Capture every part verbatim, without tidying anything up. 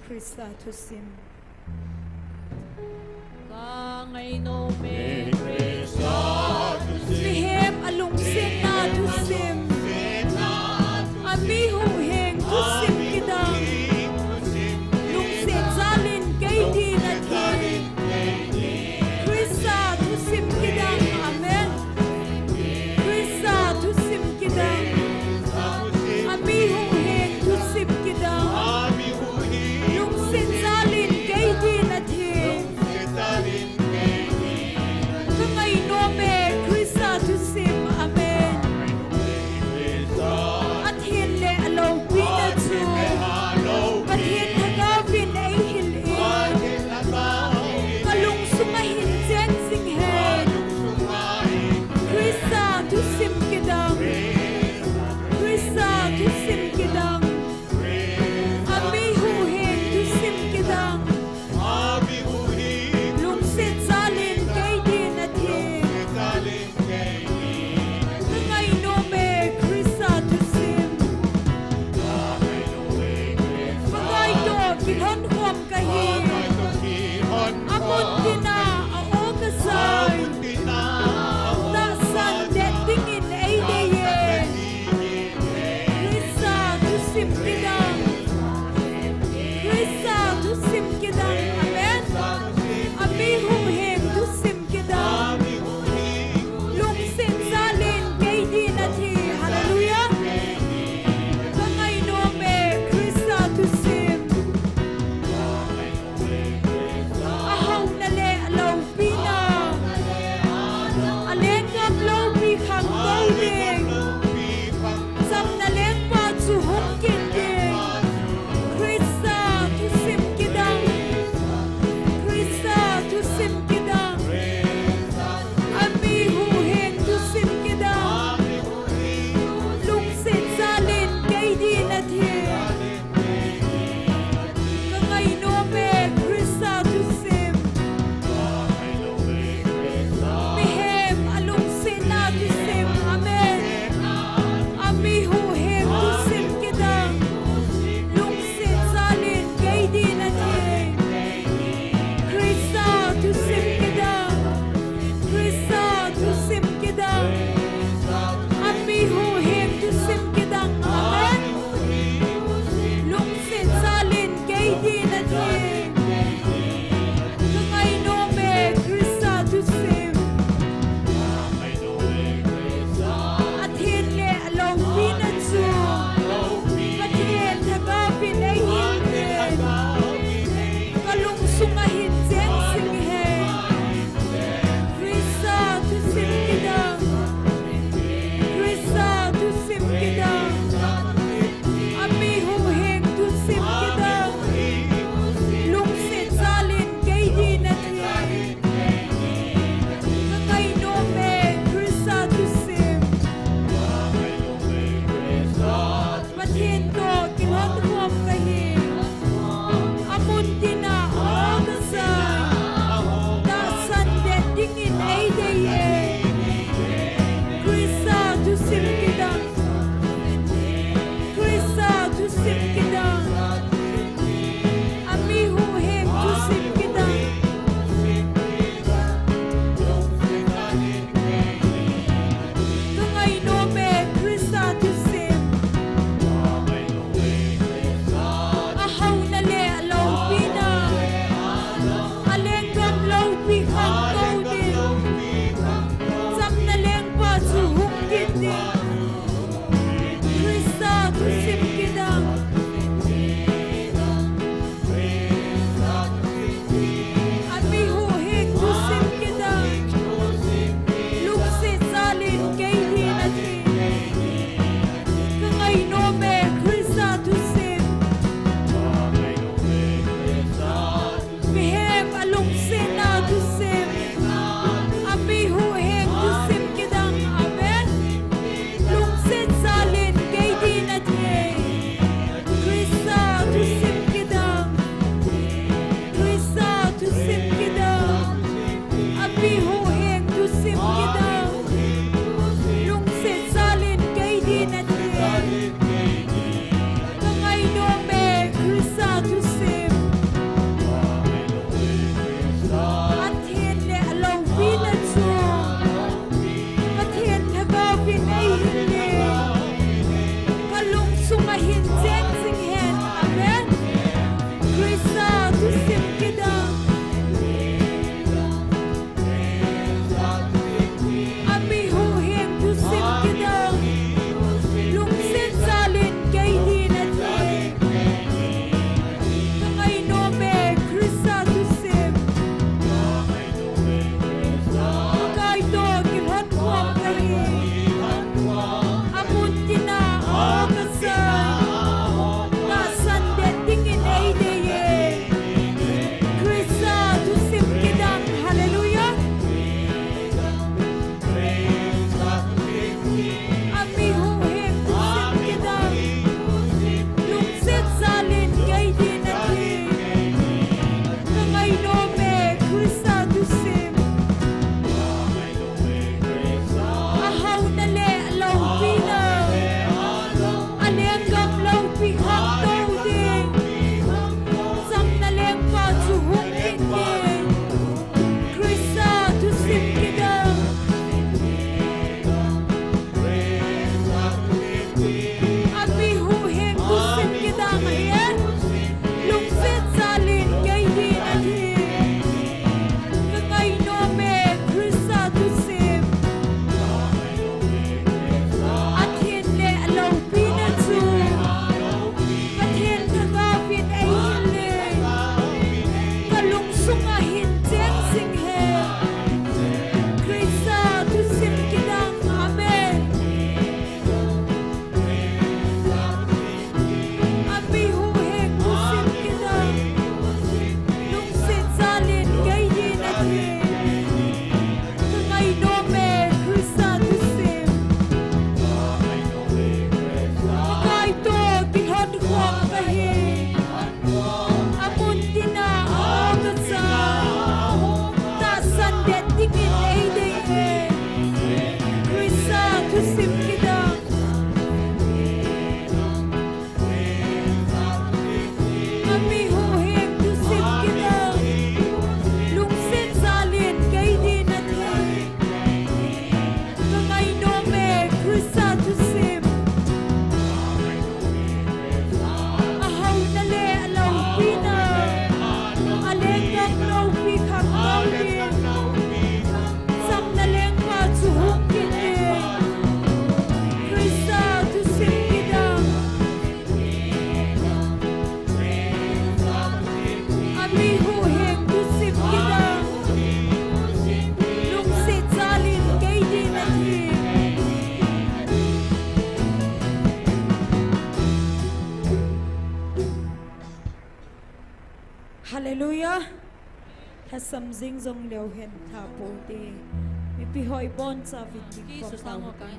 Khrista thusim. Ka ngainom e Khrista thusim. Mihem alungsetna thusim. Ami huhhing thusim kidang. Lungset jalin kei din athi. Khrista thusim kidang. Amen. Khrista thusim kidang. Ami huhhing thusim kidang. Lungset jalin kei din athi. Ka ngainom e Khrista thusim. Amen. Athen le aloupina chu Pathen Lhagaovin eihil in, ka lungsung a hin cheng jing hen. Khrista thusim kidang. Khrista thusim kidang. Ami huhhing thusim kidang. Lungset jalin kei din athi. Ka ngainom e Khrista thusim. Pakai toh kilhon khom kahi. Amun tina a-o kasai. Tahsan det dingin eidei e. Khrista thusim kidang. Khrista thusim kidang. Amen. Ami huhhing thusim kidang. Lungset jalin kei din athi. Hallelujah. Ka ngainom e Khrista thusim. Ahauna le alou pina. Alenggam loupi khangtou ding. Chamna lengpa chu hung kit ding. Khrista thusim kidang. Khrista thusim kidang. Ami huhhing thusim kidang. Lungset jalin kei din athi. Ka ngainom e Khrista thusim. Mihem alungsetna thusim. Amen. Ami huhhing thusim kidang. Lungset jalin kei din athi. Khrista thusim kidang. Khrista thusim kidang. Ami huhhing thusim kidang. Amen. Lungset jalin kei din athi. Ka ngainom e Khrista thusim. Athen le aloupina chu Pathen Lhagaovin eihil in, ka lungsung a hin cheng jing hen. Khrista thusim kidang. Khrista thusim kidang. Ami huhhing thusim kidang. Lungset jalin kei din athi. Ka ngainom e Khrista thusim. Pathen toh kilhon khom kahi. Amun tina a-o kasai. Tahsan det dingin eidei e. Khrista thusim kidang. Khrista thusim kidang. Ami huhhing thusim kidang. Ka ngainom e Khrista thusim. Ahauna le aloupina. Alenggam loupi khangtou ding. Chamna lengpa chu hung kit ding. Khrista thusim kidang. Ami huhhing thusim kidang. Lungset jalin kei din athi. Ka ngainom e Khrista thusim. Mihem alungsetna thusim. Ami huhhing thusim kidang. Amen. Lungset jalin kei din athi. Khrista thusim kidang. Khrista thusim kidang. Ami huhhing thusim kidang. Lungset jalin kei din athi. Ka ngainom e Khrista thusim. Lhasam jing jong leu hen lha pou te. Mipi ho ibon chauvin ding khom tau hite.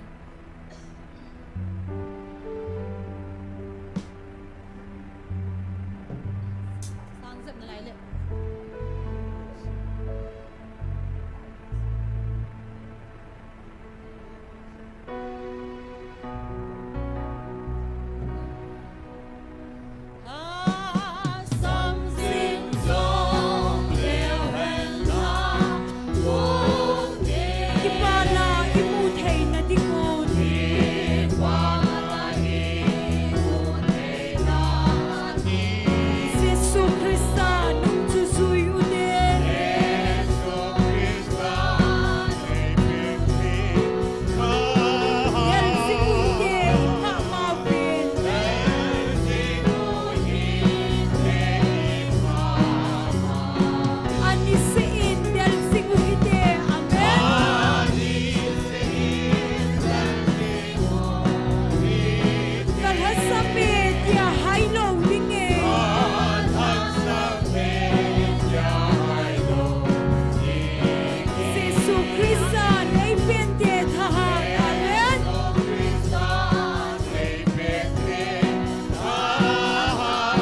Kipana imu theina dingun Jesu Christa nung chu jui ute. Delhjing u hite, iphah mau vin. Aniseh in delhjing u hite. Amen. Kalhasam e tia hailou ding e. Jesu Christa in eipente tha hat. Amen.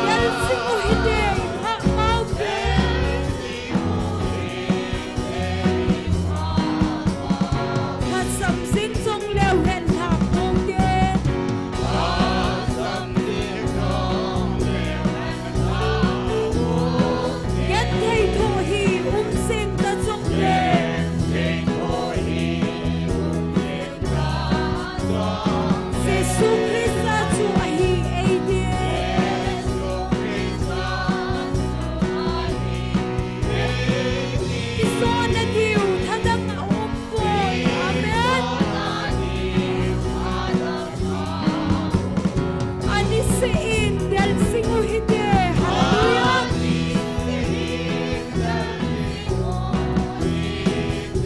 Delhjing u hite, iphah mau vin. Lhasam jing jong leu hen lha pou te. Genthei thoh hi um jing ta jong le. Jesu Christa chu ahi eiti. Isona diu thadang a um poi. Amen. Aniseh in delhjing u hite. Hallelujah.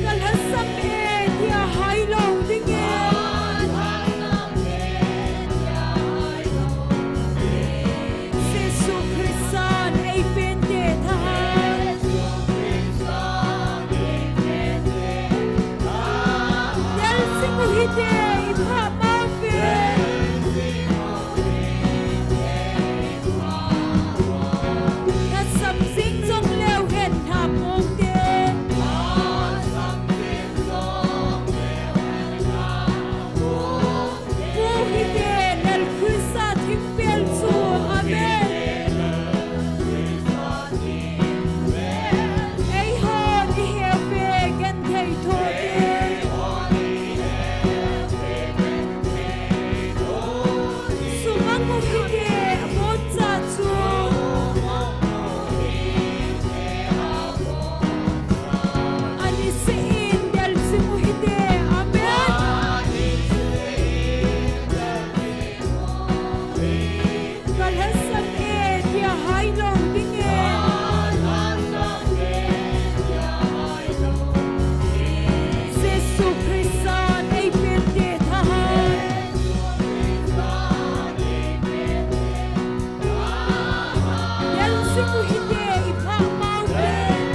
Kalhasam e tia hailou ding e. Jesu Christa in eipente tha hat. Delhjing u hite, iphah mau vin. Lhasam jing jong leu hen lha pou te. Pu hite, lel Christa thingpel chu. Amen. Eihon ihe uve genthei thoh te. Sumang u hite, aboncha chu. Aniseh in delhjing u hite. Amen. Kalhasam e tia hailou ding e. Jesu Christa in eipente tha hat. Delhjing u hite, iphah mau vin.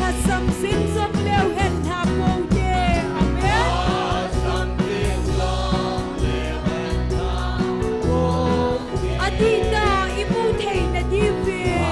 Lhasam jing jong leu hen lha pou te. Amen. Adih tah imu theina diuvin.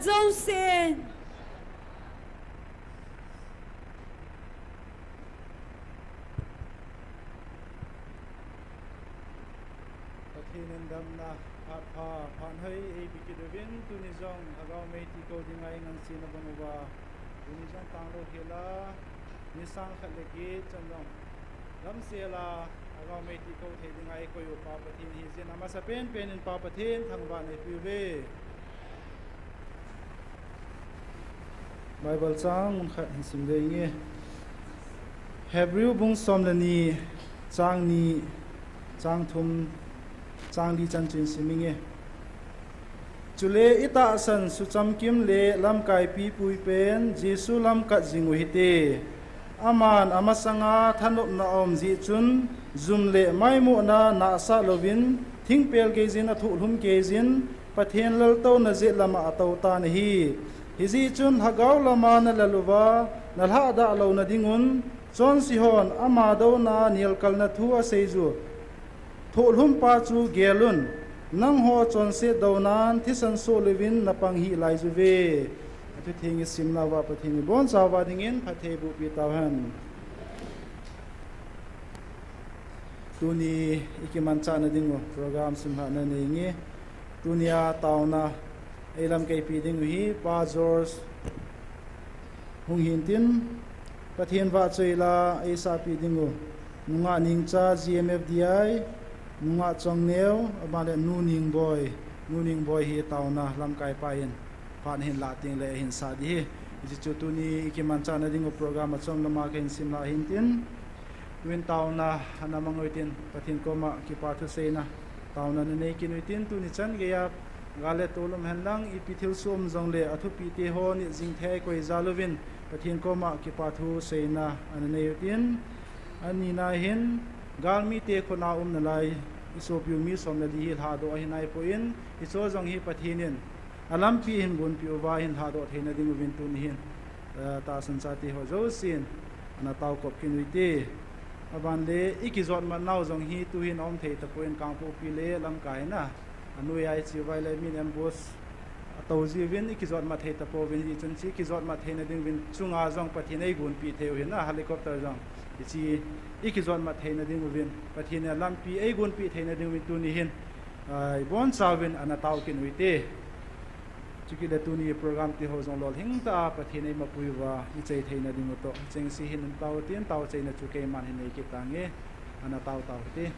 Joseph. Pathen in damna phat pha, phat hoi eipe kit uvin, tuni jong Lhagao mei ti kou dinga ingansena bang uva, tuni jong tanglou hela, ni sang khat le get chan jong damsel a Lhagao mei ti kou thei dinga eikoi u Pa Pathen hijeh in, amasa penpen in Pa Pathen thangvah in eipeh uve. Bible chang mun khat hin sim ding inge. Hebrew bung som le ni, chang ni, chang thum, chang li chan chu hin sim inge. Chule itahsan suchamkim le lamkai pipuipen Jesu lam kat jing uhite. Aman amasanga thanopna aum jeh chun, jum le maimohna nahsah louvin, thingpel geiyin athohlhum keiyin, Pathen laltouna jet lama atou tan ahi. Hijeh chun Lhagao lama nalal uva, nalhahdah louna dingun, chonse hon ama douna nelkalna thu aseiju thohlhumpa chu gelun, nangho chonset dounan thisan soh louvin napang hih laiyuve. Athutheng isimnauva Pathen in ibonchauva dingin phatthei bohpi tauhen. Tuni ikimanchahna dingu program simlhahna nei inge. Tunia taona eilamkaipi dingu hi Pa George hung hintin, Pathen vahchoila eisahpeh dingu Nungah Nengcha G M F D I, Nungah Chongneo, abanle Nu Nengboi, Nu Nengboi hi taona lamkaipa hin phat ahin lah tengle ahinsah ding ahi. Hiche chu tuni ikimanchahna dingu program achom lama kahin simlah hintin, tuin taona ana mang uhitin, Pathen koma kipa thuseina taona nanei kit uhitin, tuni chan geiya gal le tol umhen lang, ipi thilsoh um jongle athupite ho nit jing thei koi jal uvin, Pathen koma kipa thuseina ana nei uhitin, anina hin galmite khutna um nalai isopiu mi som le li hi lhadoh ahi naipoi, hicheho jong hi Pathen in alampi ahin gonpeh uva ahin lhadoh theina dinguvin tuni hin tahsan chate ho jousen ana taokop kit uhite. Abanle ikijotmat nau jong hi tuhin aum thei tapoi, Kangpokpi le lamkai na, anoiya iche uva ahile min ambush atou jiuvin ikijotmat thei tapouvin, hichun hiche ikijotmat theina dinguvin chunga jong Pathen in eigonpeh thei u ahin, helicopter jong hiche ikijotmat theina dinguvin Pathen in alampi eigonpeh theina dinguvin tuni hin ibonchauvin ana tao kit uhite. Chukit le tuni program tiho jong lolhing tah a Pathen in eimapui uva ichai theina dingu toh chengse hin ana tao uhitin, taochaina chu keiman hin nei kit tange, ana tao tau hite.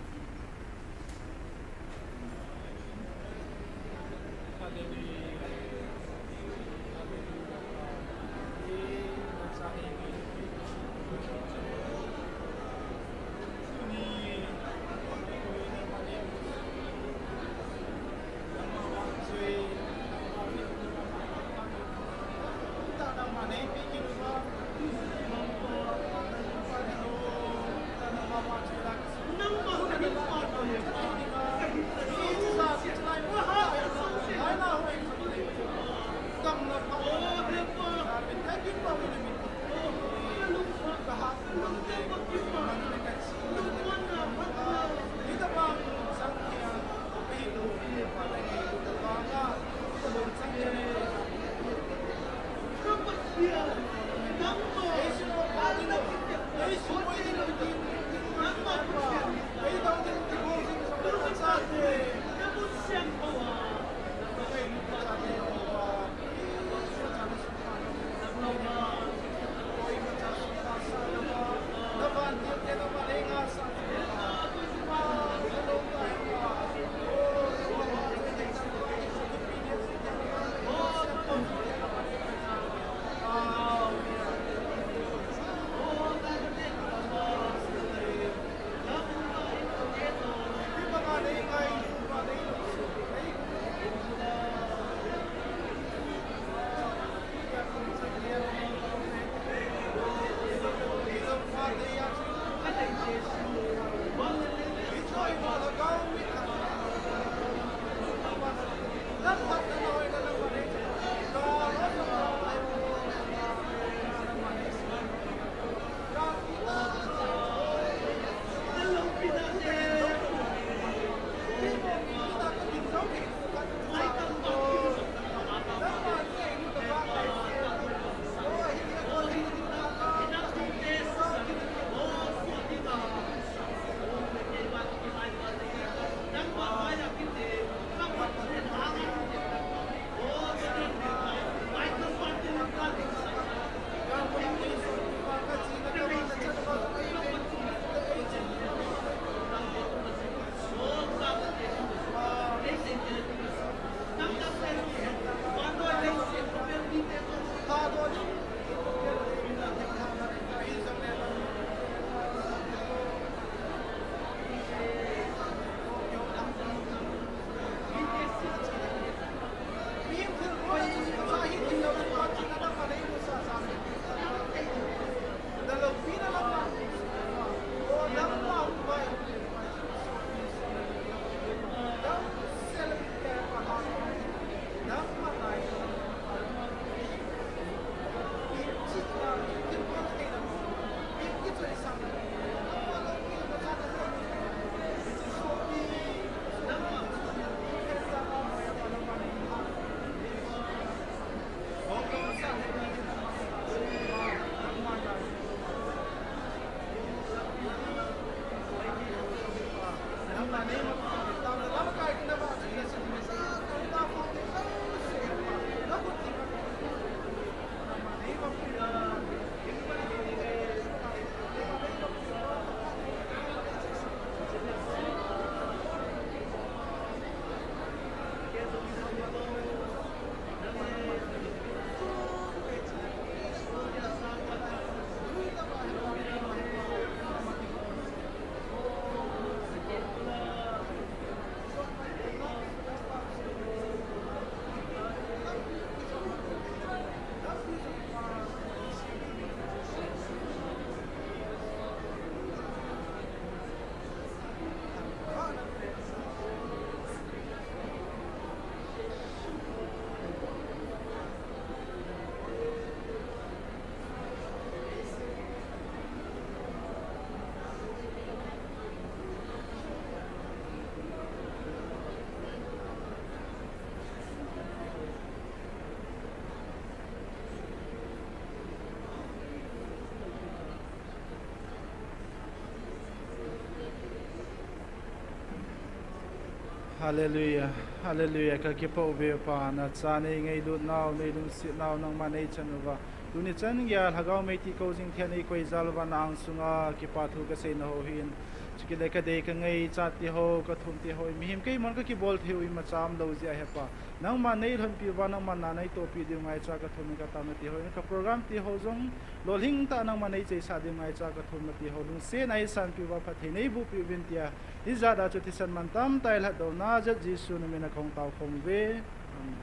Hallelujah, Hallelujah. Kakipah uve Pa, nacha nei ngailut nau, nei lungset nau, nangma neichan uva, tuni chan geiya Lhagao mei ti kou jing thei a nei koi jal uva, na angsunga kipa thu kasei nahou hin. Chukit le kadei kangaichat te ho, kathum te ho, mihem keimah'n kakibol thei u imacha umlou jeh a He Pa, nangma neilhonpi uva, nangma na neitohpi diu ngaicha kathum in katao nati ho, ka program te ho jong lolhing tah nangma neicheisah diu ngaicha kathum nati ho, lungset a eisanpi uva phatthei neibohpi uvin tia, hijat a chu thisan mantam tah lhatdohna jal Jesu namin a kahung taokhom uve. Amen.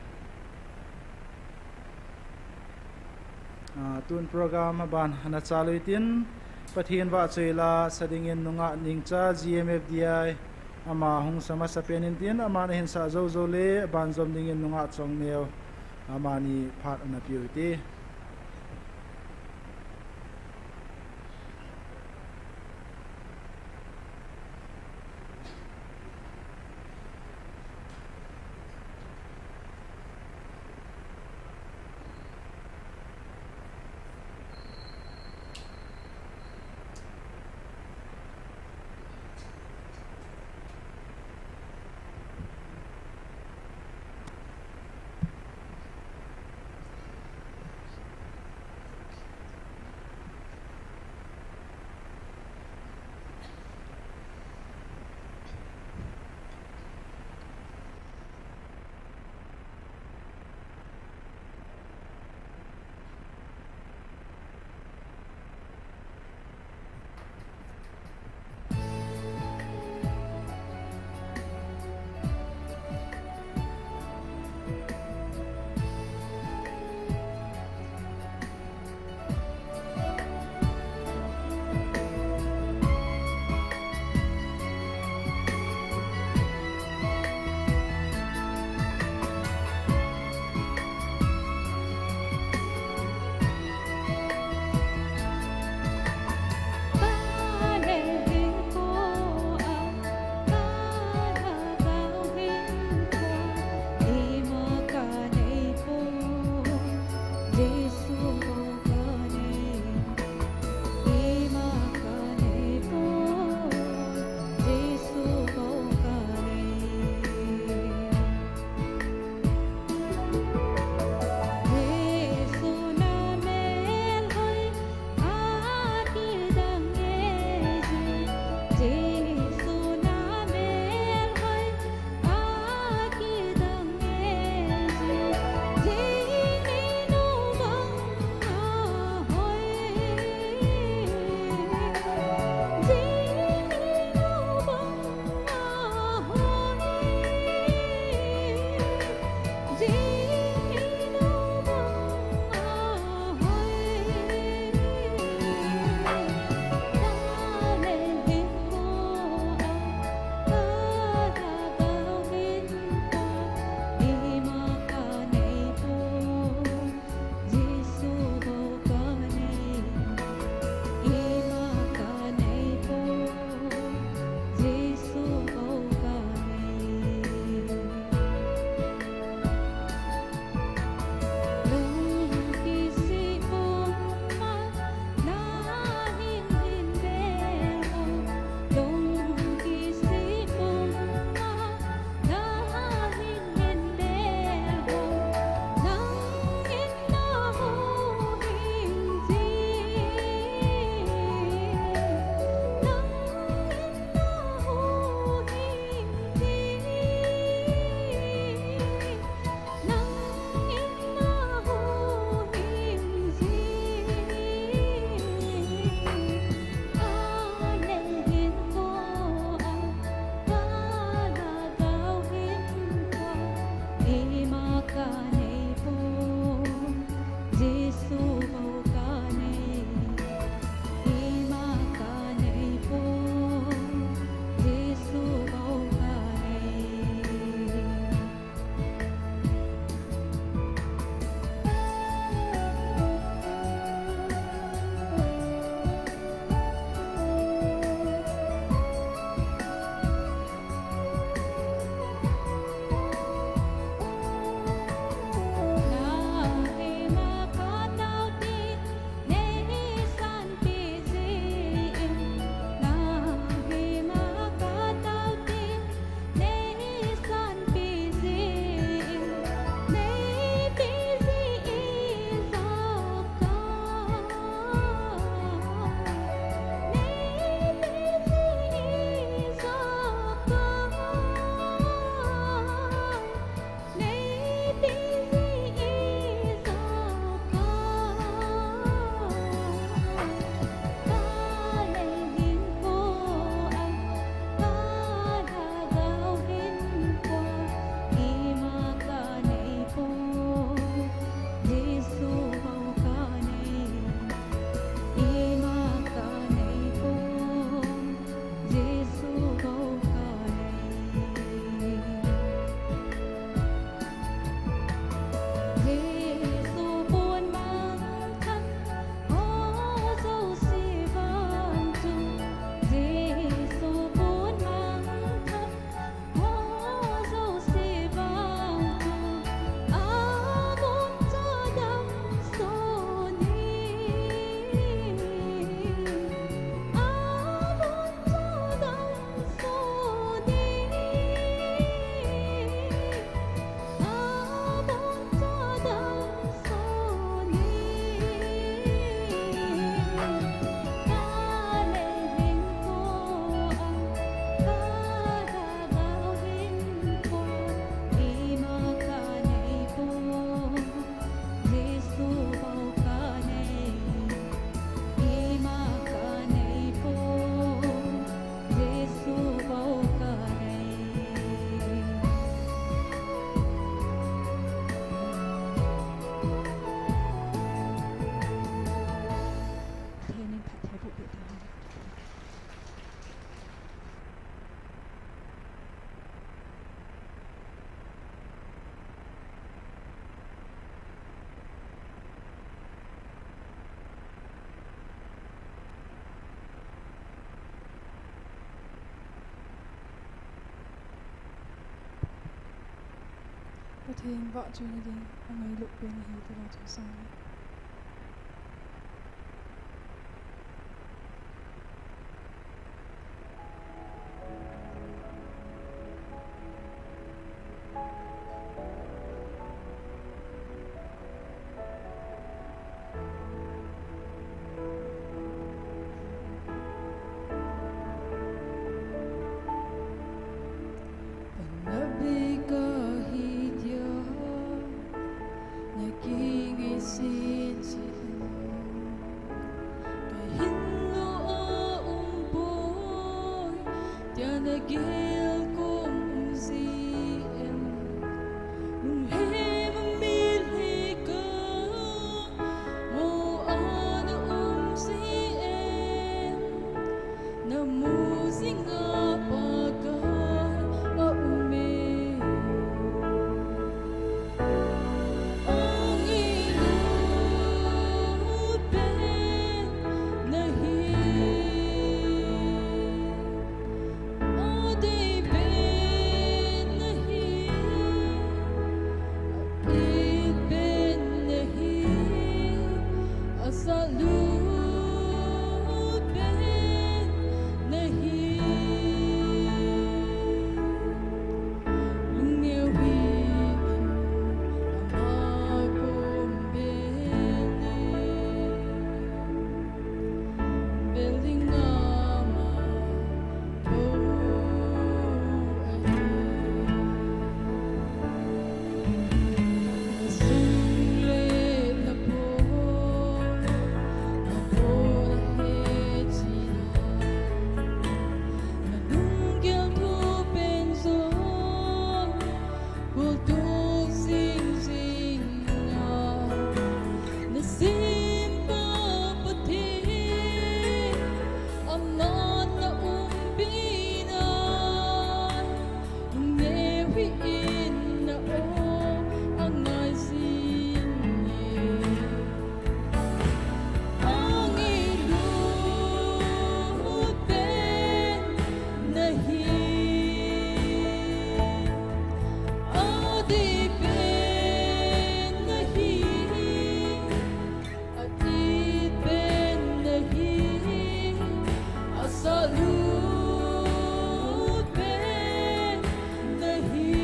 Ah, tun program aban ana chalu hitin, Pathen vahchoi la sa dingin nungah Nengcha G M F D I ama hung sa masapen in tin, aman ahinsah joujou le abanjom dingin nungah Chongneo amani phat ana peu hite. Pathen vahchoina ding angailut pen ahi ti vahchoi sah e. Panabi kahi dia, nakingai sin sin. Kahin lo a um poi, tia nagel kong um ji em. Lunghem a mitlhi ka mo a na um ji em. Namu jinga Pakai a um e. Angailut pen nahi. Adei pen nahi, a-it pen nahi, asalut pen nahi. Lungneo hi ama kom bel e. Bel ding ama bou ahi. Na sung le na poi, na poi na he china. Na lunggel thu pen jong Kultung jing jing a, na simpa Pathen, aman na umpi na, neu hi in na o, angai jing e. Angailut pen nahi, adei pen nahi, a-it pen nahi, asalut pen nahi.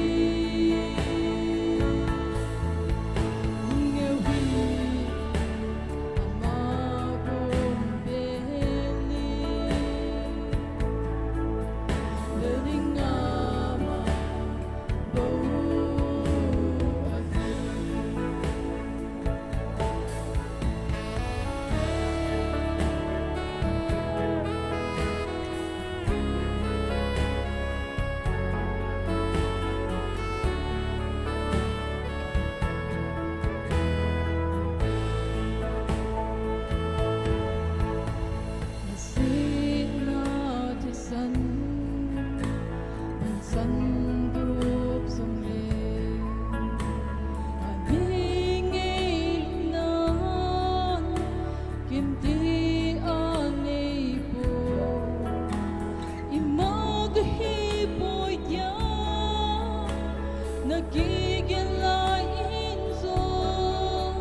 Ngeu hi ama kom bel e, bel ding ama bou ahi. Nasihna thisan, san tup jong le, a mi ngailut nan, kimti a nei poi. Ima kahi poi tia na kigel lai in jong,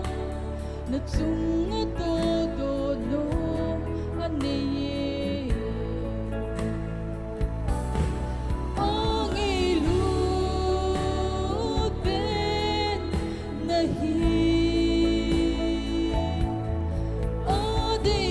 na chunga toh toh nom anei e. Angailut pen nahi, adei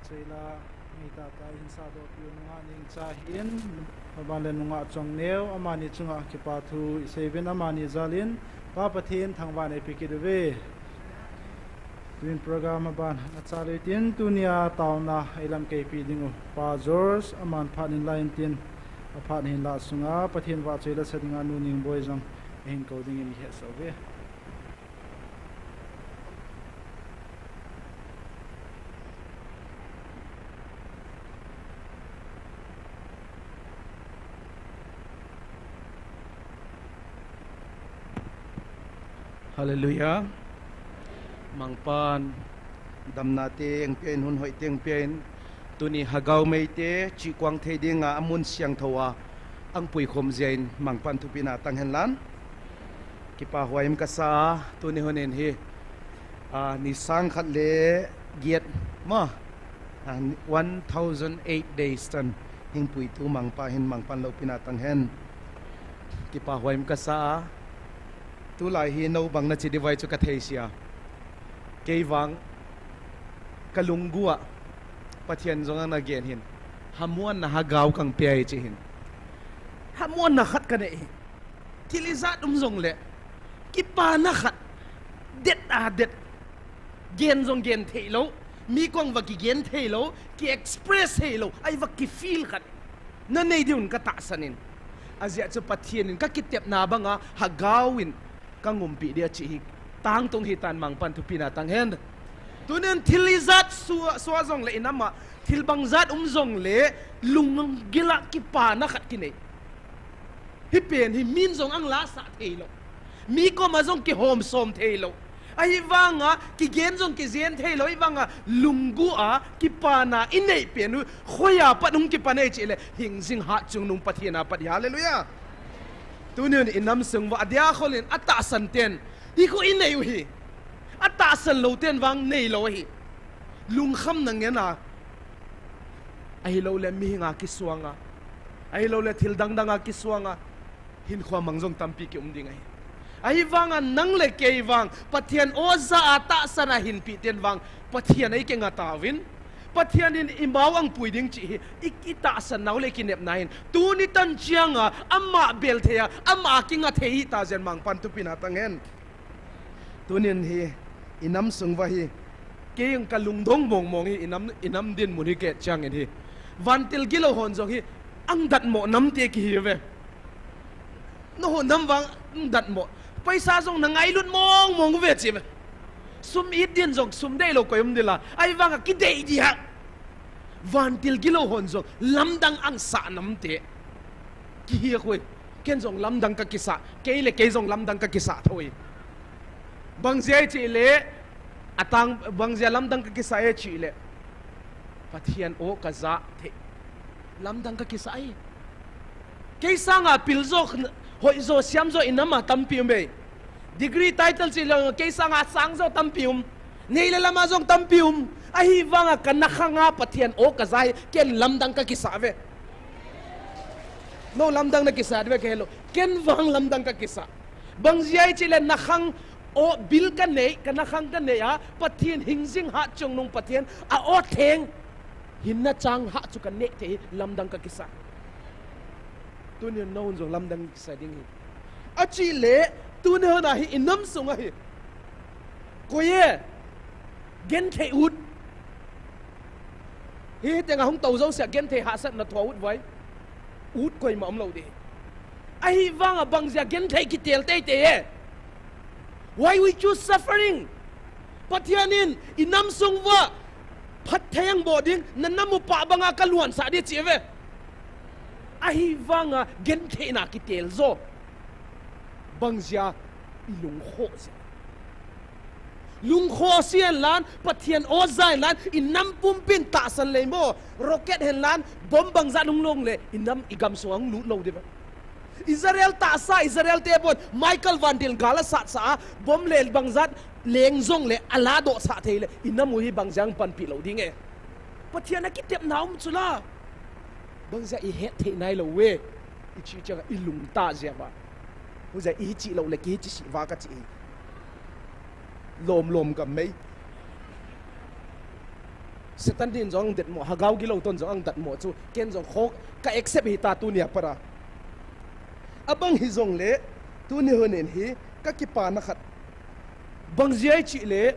Seila, mi tata hin sadoh piu nungah Nengcha hin, aban le nungah Chongneo, amani chunga kipa thu isei uvin amani jal in, Pa Pathen thangvah in eipeh kit uve. Tun program aban achal utin, tunia taona eilamkeipi ding u Pa George, aman phat in la intin, aphat hin la sunga, Pathen vahchoi la sa dinga Nu Ningboi jong, ahin kou dingin ihetsah uve. Hallelujah. Mangpan, damna teng pia in, hun hoi teng pia in, tuni Hagao Meite, chikuang thei dinga, amun siangthou a, ahung puikhom jeh in, Mangpan thupina tang hen lang. Kipa huai um kasa a, tuni hun in hi, a, ni sang khat le giet, ma, a, one thousand eight days tan, hung puitu Mangpa hin Mangpan loupina tang hen. Kipa huai um kasa a, tulai hi nou bang nachi diu vai chu kathei sia. Kei vang, kalunggel a, Pathen jong ana gen hin. Hamuanna Hagao kang pia e chi hin. Hamuanna khat kanei hi. Thil ijat um jongle, kipana khat, det a det, gen jong gen thei lou, mi kong va kigen thei lou, ki express thei lou, ahi va ki feel khat nanei diuvin katahsan in. Ajeh chu Pathen in kakitepna banga Hagao in kaumpi dia chi hi tangtung hitan Mangpan thupina tang hen. Tunin thil ijat sua, sua jongle inam a, thil bangjat um jongle lunggel a kipana khat kinei. Hipen hi min jong ahung lasah thei lou. Mi koma jong kihom som thei lou. Ahivanga kigen jong kigen thei lou. Ahivanga lunggel a kipana inei pen u khoiya pat hung kipan e chile hingjing hatchungnung Pathen a pat hi. Hallelujah. Tunin inam sung uva adia khol in atahsan ten ikho inei u hi. Atahsan lou ten vang nei lou hi. Lungkham na ngen a. Ahilouleh mihing a kisuang a. Ahilouleh thil dangdang a kisuang a. Hinkho mang jong tampi kium ding ahi. Ahivanga nang le kei vang, Pathen oja a tahsan a hinpi ten vang, Pathen a ikinga tauvin. Pathen in imau ahung pui ding chi hi, i, itahsan nau le kinepna hin. Tuni tan chiang a, ama bel thei a, ama kinga thei hita jeh in Mangpan thupina tang hen. Tunin hi, inam sung uva hi, kei jong kalungdong mong mong hi, inam, inam dinmun hi kei chang in hi. Vantil gilou hon jong hi, ahung datmo nam te kihi uve. Nangho nam vang ahung datmo. Paisa jong nangailut mong mong uve chi uve. Sum it din jong sum deilou koi um ding la. Ahivanga kidei dia. Vantil gilou hon jong lamdang ahung sah nam te kihi a khu. Ken jong lamdang kakisah, kei le kei jong lamdang kakisah thou hi. Bang jeh chile, atang, bang jeh lamdang kakisah e chile, Pathen o kaja thei. Lamdang kakisah e. Kei sanga pil jo, hoi jo, siam jo inam a tampi um e. Degree title chile kei sanga sang jo tampi um. Nei le lam a jong tampi um. Ahivanga kana khang a Pathen o kaja hi ken lamdang kakisah uve. Nangho lamdang nakisah uve kahe lou. Ken vang lamdang kakisah. Bang jeh chile nakhang o bil kanei, kana khang kanei a, Pathen hingjing hatchungnung Pathen a o theng. Hinna chang hah chu kanei thei hi lamdang kakisah. Tunin nangho jong lamdang kisah ding hi. Achile, tuni hun a hi inam sung a hi. Koi e, genthei ut. Hi, hi tenga hung tou jousea genthei hahsatna thoh ut vai. Ut koima umlou ding. Ahivanga bang jeh a genthei kitel teitei e. Why we choose suffering? Pathen in inam sung uva phatthei ahung bol ding, nanam upa banga kaluansah ding chi uve. Ahivanga gentheina kitel jo. Bang jeh a ilungkho jeh. Lungkho sian lan, Pathen o jai lan, inam pumpin tahsan lei mo, rocket hen lan, bomb bangja lunglong le, inam igam sunga hung lut lou ding. Israel tahsa, Israel te bon, Michael vantil gal asat sa a, bomb le bangja leng jongle, ala doh sah thei le, inam u hi bang jeh a panpi lou ding e. Pathen a kitepna um chu la. Bang jeh a ihet thei nailou ve. Ichi chang a ilungta jeh a. Hu jeh a ichi lou le kichi si va kachi. Lom lom ka mei. Satan in jong ang detmo, Hagao gilou toh jong ang detmo chu ken jong kho ka accept hita tunia pat a. Abang hijongle, tuni hun in hi ka kipana khat. Bang jeh ham itile,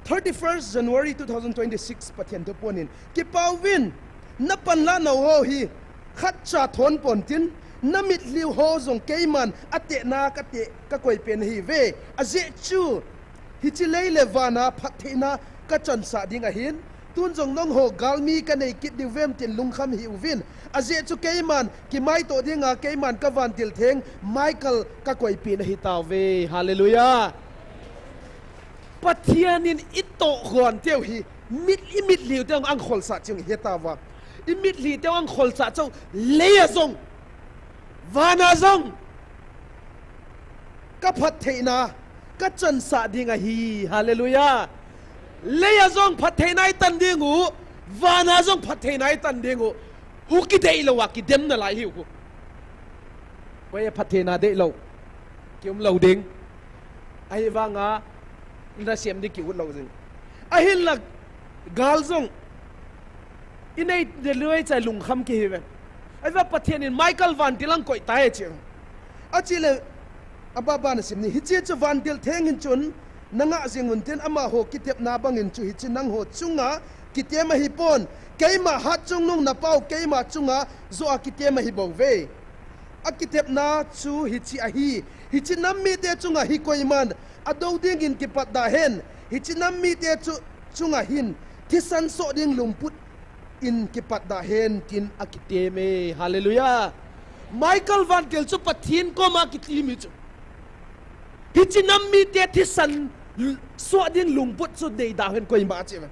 thirty-first January two thousand twenty-six Pathen thuphon in, kipa uvin, na panlah nau ho hi, khatcha thon ponte, na mitlhi ho jong keiman atehna kate, kakoi pen ahiuve. Ajeh chu, hiche lei le vana phattheina kachansah ding ahin, tun jong nangho galmi kanei kit diu vem tin lungkham hih uvin. Ajeh chu keiman kimaito dinga keiman ka vantil theng Michael kakoi pen ahitauve. Hallelujah. Pathen in itoh gon teu hi, mit, imitlhi teu ang kholsah chu hetauva. Imitlhi teu ang kholsah chu, lei a jong, vana jong, ka phattheina kachansah ding ahi. Hallelujah. Lei a jong phattheina itan ding u, vana jong phattheina itan ding u. Hu kideilou a kidem nalai hiu hu. Koi a phattheina deilou, kium lou ding. Ahivanga nasem ding kiut lou jing. Ahinla gal jong inei de lui chai lungkham kihiuve. Ahivang Pathen in Michael vantil ang koi tai chi. Achile, ababa nasim ni, hiche chu vantil theng hin chun nangah jing untin, amaho kitepna bangin chu hiche nangho chunga kitem ahipon, keima hatchungnung napau keima chunga joh a kitem ahibouve. Akitepna chu hiche ahi, hiche nam mite chunga hi koiman adou dingin kipatdah hen, hiche nam mite chu chunga hin thisan soh ding lungput in kipatdah hen tin akiteme. Hallelujah. Michael vantil chu Pathen koma kitimi chu. Hiche nam mite thisan soh ding lungput chu neidah hen koima achiuve.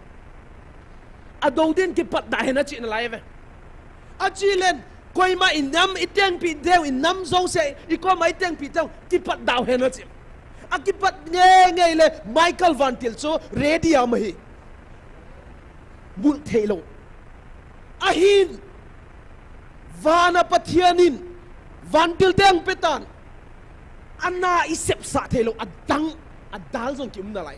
Adou ding kipatdah hen achi nalaiuve. Achilen, koima inam itengpi deu, inam jouse ikoma itengpi deu, kipatdah hen achi. Akipat ngeingei le Michael vantil chu ready a um ahi. Bul theilou. Ahin, vana Pathen in vantil teng petan, ana isepsah theilou, adang, adal jong kium nalai.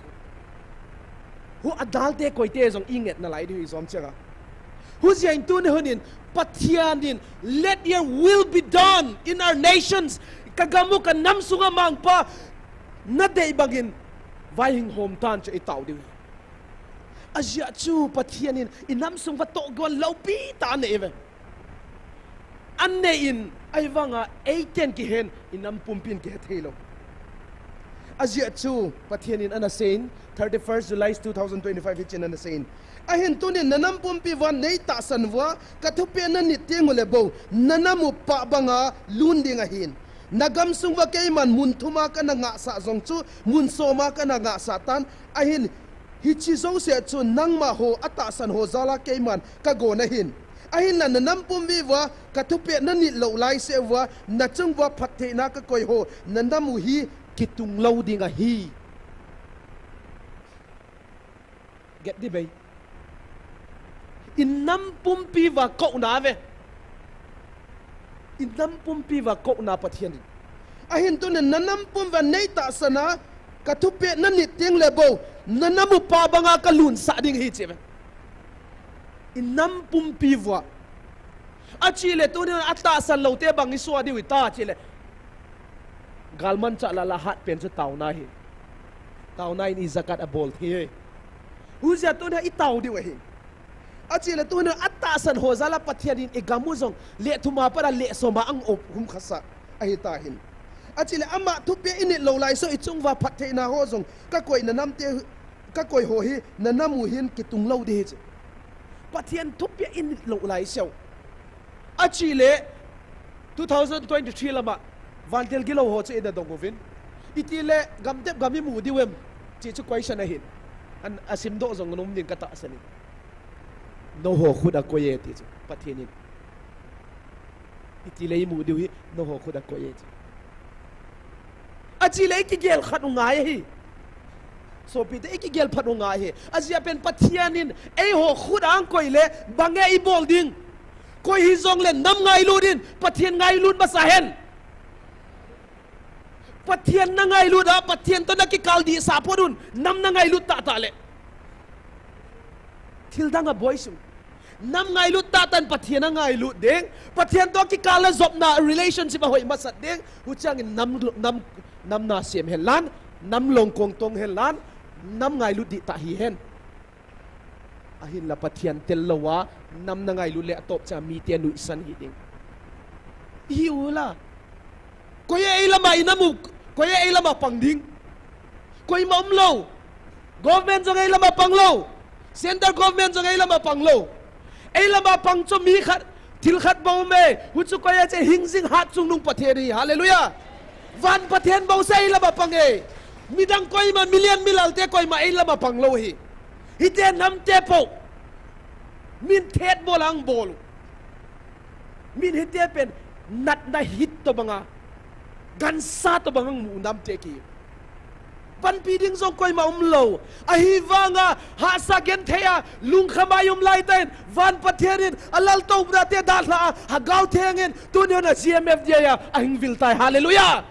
Hu adalte koite jong inget nalai diu ijom cheng a. Hujeh in tuni hun in, Pathen in, let your will be done in our nations. Ka gam u ka nam sunga Mangpa, nadei bangin vaihing hom tan chu itao diu. Ajeh chu Pathen in inam sung uva tohgon loupi tah aneiuve. Anei in, ahivanga eiten kihen, inam pumpin kihe theilou. Ajeh chu Pathen in anaseiyin, thirty-first July two thousand twenty-five hichin anaseiyin. Ahin tunin nanam pumpi uva neitahsan uva kathupeh nanit tengule bou, nanam u pah banga lun ding ahin. Nagam sung uva keiman mun thuma kana ngahsah jong chu mun soma kana ngahsah tan, ahin Hiche jouse chu nangma ho atahsan ho jala keiman kagon ahin. Ahinla nanam pumpi uva kathupeh nanit lou laiseuva, nachung uva phattheina kakoi ho, nanam u hi kitung lou ding ahi. Get ding bei. Inam pumpi uva kouna ve. Inam pumpi uva kouna Pathen in. Ahin tunin nanam pumpi uva neitahsan a, kathupeh nanit tengle bou, nanam u pah banga kalunsah ding ahi cheuve. Inam pumpi uva. Achele tunin atahsan loute bang isoh diu hita chele. Galmanchah lah lah hatpen chu taona ahi. Taona in ijakat abol thei. Hujeh a tunin itao diu ahi. Achele tunin atahsan ho jala Pathen in igam u jong leh thuma pat a leh soma ang-op hum khasa ahi tahin. Achele ama thupeh init lou laiseuva ichung uva phattheina ho jong kakoi nanamte, kakoi ho hi nanam u hin kitung lou ding ahi chu. Pathen thupeh init lou laiseuva. Achele, two thousand twenty-three lama, vantil gilou ho chu ina dong uvin. Itile, gamtep gam imu diu em, ti chu question ahin. An, asimdoh jong nom ding katahsan in. Nangho khut a koi e ti chu, Pathen in. Itile imu diu hi, nangho khut a koi e ti. Achele ikigel khat u ngai ahi. Sopite ikigel phat u ngai ahi. Ajeh pen Pathen in eiho khut a angkoi le, bang e ibol ding. Koi hijongle nam ngailut in, Pathen ngailut masa hen. Pathen nangailut a, Pathen toh nakikal dehsa pon un, nam nangailut tahtah le. Thil dang aboi sung. Nam ngailut tah tah in Pathen angailut ding. Pathen toh kikah le jopna relationship ahoi masat ding. Huchiang in nam, nam, nam nasem hen lang, nam longkong tong hen lang, nam ngailut dihtah hi hen. Ahinla Pathen tel lou a, nam nangailut le atop cha mite nuisan hi ding. Ihi u la. Koi a eilam a inam u, koi a eilam a pang ding. Koima umlou. Government jong eilam a pang lou. Central government jong eilam a pang lou. Eilam a pang chu mi khat, thil khat bou um e. Huchu koi a che hing jing hat chungnung Pathen hi. Hallelujah. Van Pathen bou se eilam a pang e. Midang koima, milian milalte koima eilam a pang lou hi. Hite namte po. Min thet bol ang bol. Min hite pen natna hit tobang a, gansa tobang a mu namte ki. Panpi ding jong koima umlou. Ahivang a hahsa genthei a lungkham a i um lai tah in, van Pathen in alaltouna te dalha a, Lhagao Theng in tuni hun a G M F D I a ahing vil tai. Hallelujah.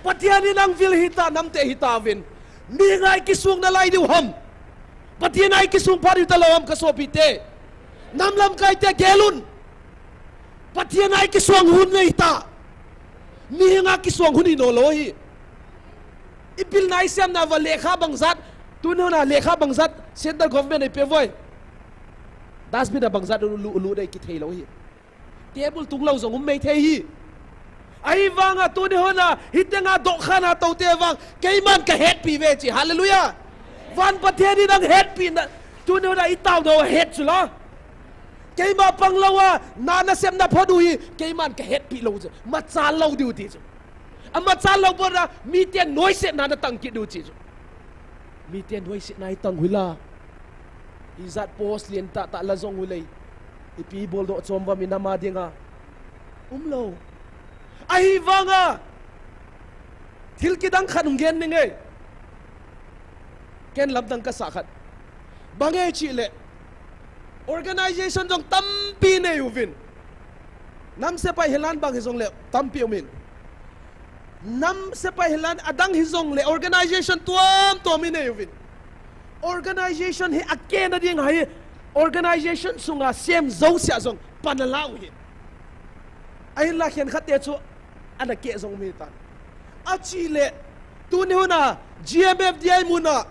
Pathen in ahing vil hita, namte hitauvin. Mihin a i kisung nalai diu ham? Pathen a i kisung pha diu talou ham, kasopite? Nam lamkai te gel un. Pathen a i kisung hun nei ta. Mihin a kisung hun i no lou hi. I pilna i semna uva lekha bang jat, tuni hun a lekha bang jat central government a i pe uvem? Dustbin a bang jat lu, lu, lu dei kithei lou hi. Table tung lou jong um mei thei hi. Ahivang a tuni hun a hiteng a dohkhan a tou te vang, keiman kahetpi uve chi. Hallelujah. Van Pathen in ahung hetpi na, tuni hun a i tao doh a het chu la. Keima pang lou a, na nasem na pha diu hi, keiman kahetpi lou chu. Machal lou diu ti chu. Amachal lou bol a, mite nuisetna natang kit diu ti chu. Mite nuisetna i tang u hi la. Ijat post lien tah tah la jong u le. Ipi bol doh chom uvam i nam a ding a. Umlou. Ahivang a. Thil kidang khat hung gen ning e. Ken lamdang kasa khat. Bang e chih le. Organization jong tampi nei uvin. Nam sepai hihen lang bang hijong le tampi um in. Nam sepai hihen lang adang hijong le organization tuam tuam i nei uvin. Organization hi akeh na ding ahi, organization sunga sem jouse a jong pan ala u hi. Ahinla khenkhat te chu ana keh jong um hitan. Achi le, tuni hun a, G M F D I mun a,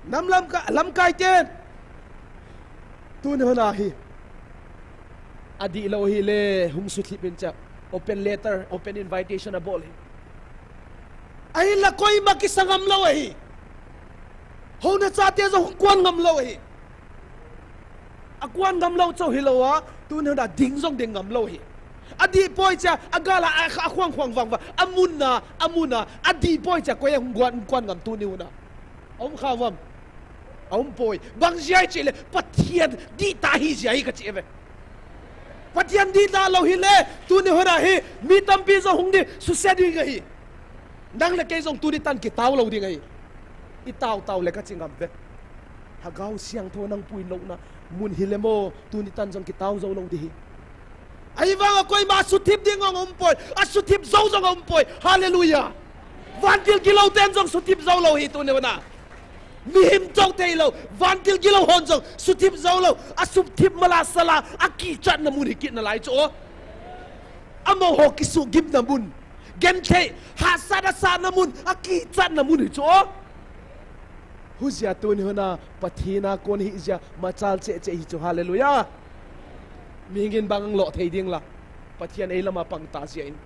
nam lamka-, lamkai ten, tuni hun a hi. Adihlou hile, hung suthip in cha, open letter, open invitation abol hi. Ahinla koima kisa ngam lou ahi. Houna chate jong hung kuan ngam lou ahi. Akuan ngam lou chu hilou a, tuni hun a ding jong ding ngam lou ahi. Adih poi cha, agal a, a, akhuang khuang vang vang, amun na, amun na, adih poi cha, koi a hung kuan, kuan ngam tuni hun a. Aum kha uvam. Aum poi. Bang jeh a chih le, Pathen dihtah ahi jeh a hi kachi ve. Pathen dihtah lou hile, tuni hun a hi, mi tampi jong hung di, suse ding ahi. Nang le kei jong tuni tan kitao lou ding ahi. I tao tao le kachi ngam ve. Lhagao Siangthou nang puilouna mun hile mo, tuni tan jong kitao jou lou di hi. Ahivang a koima asuthip ding jong aum poi, asuthip jou jong aum poi. Hallelujah. Vantil gilou ten jong suthip jou lou hi tuni hun a. Mihem chou thei lou, vantil gilou hon jong suthip jou lou, asuthip mala sala, akichatna mun hi kit nalai chu. Amaho kisugimna mun, genthei, hahsat asatna mun, akichatna mun hi chu. Hujeh a tuni hun a, Pathen a kon hi jeh a, machal cheh cheh hi chu, hallelujah. Mihing in bang lo thei ding la, Pathen eilam a pang ta jeh in.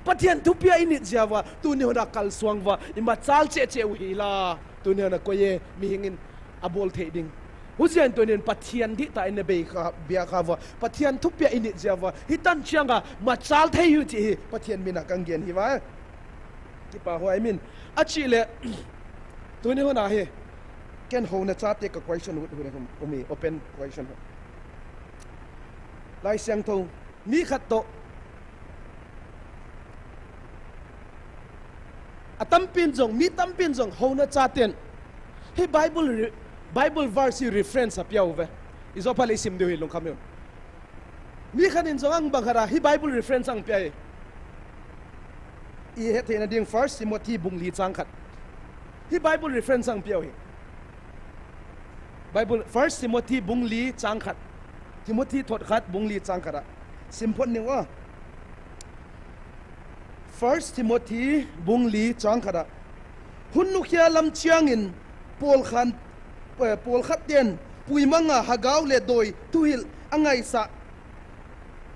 Pathen thupia i nit jeh uva, tuni hun a kalsuang uva, i machal cheh cheh u hi la, tuni hun a koi e, mihing in abol thei ding. Hujeh in tuni in Pathen dihtah in na bei kha, bia kha uva, Pathen thupia i nit jeh uva, hitan chiang a machal thei u ti hi, Pathen min a kang gen hi uva. Kipa huai min. Achi le, tuni hun a hi, ken houna chate ka question ut hu le hum, umi, open question hu. Laisiangthou, mi khat toh, atampin jong, mi tampin jong, houna chaten. Hi Bible re-, Bible verse hi reference apia uve. I jo pha le i sim diu hi lungkham u. Mi khat in jong ang bang khat a, hi Bible reference ang pia hi. I het theina ding First Timothy bung li chang khat. Hi Bible reference ang pia u hi. Bible, First Timothy bung li chang khat. Timothy thot khat bung li chang khat a. Sim phot ning o. First Timothy bung li chang khat a. Hun nukhia lam chiangin pawlkhan, eh, pawlkhat ten puimanga hagau le doi thuhil a ngaisah,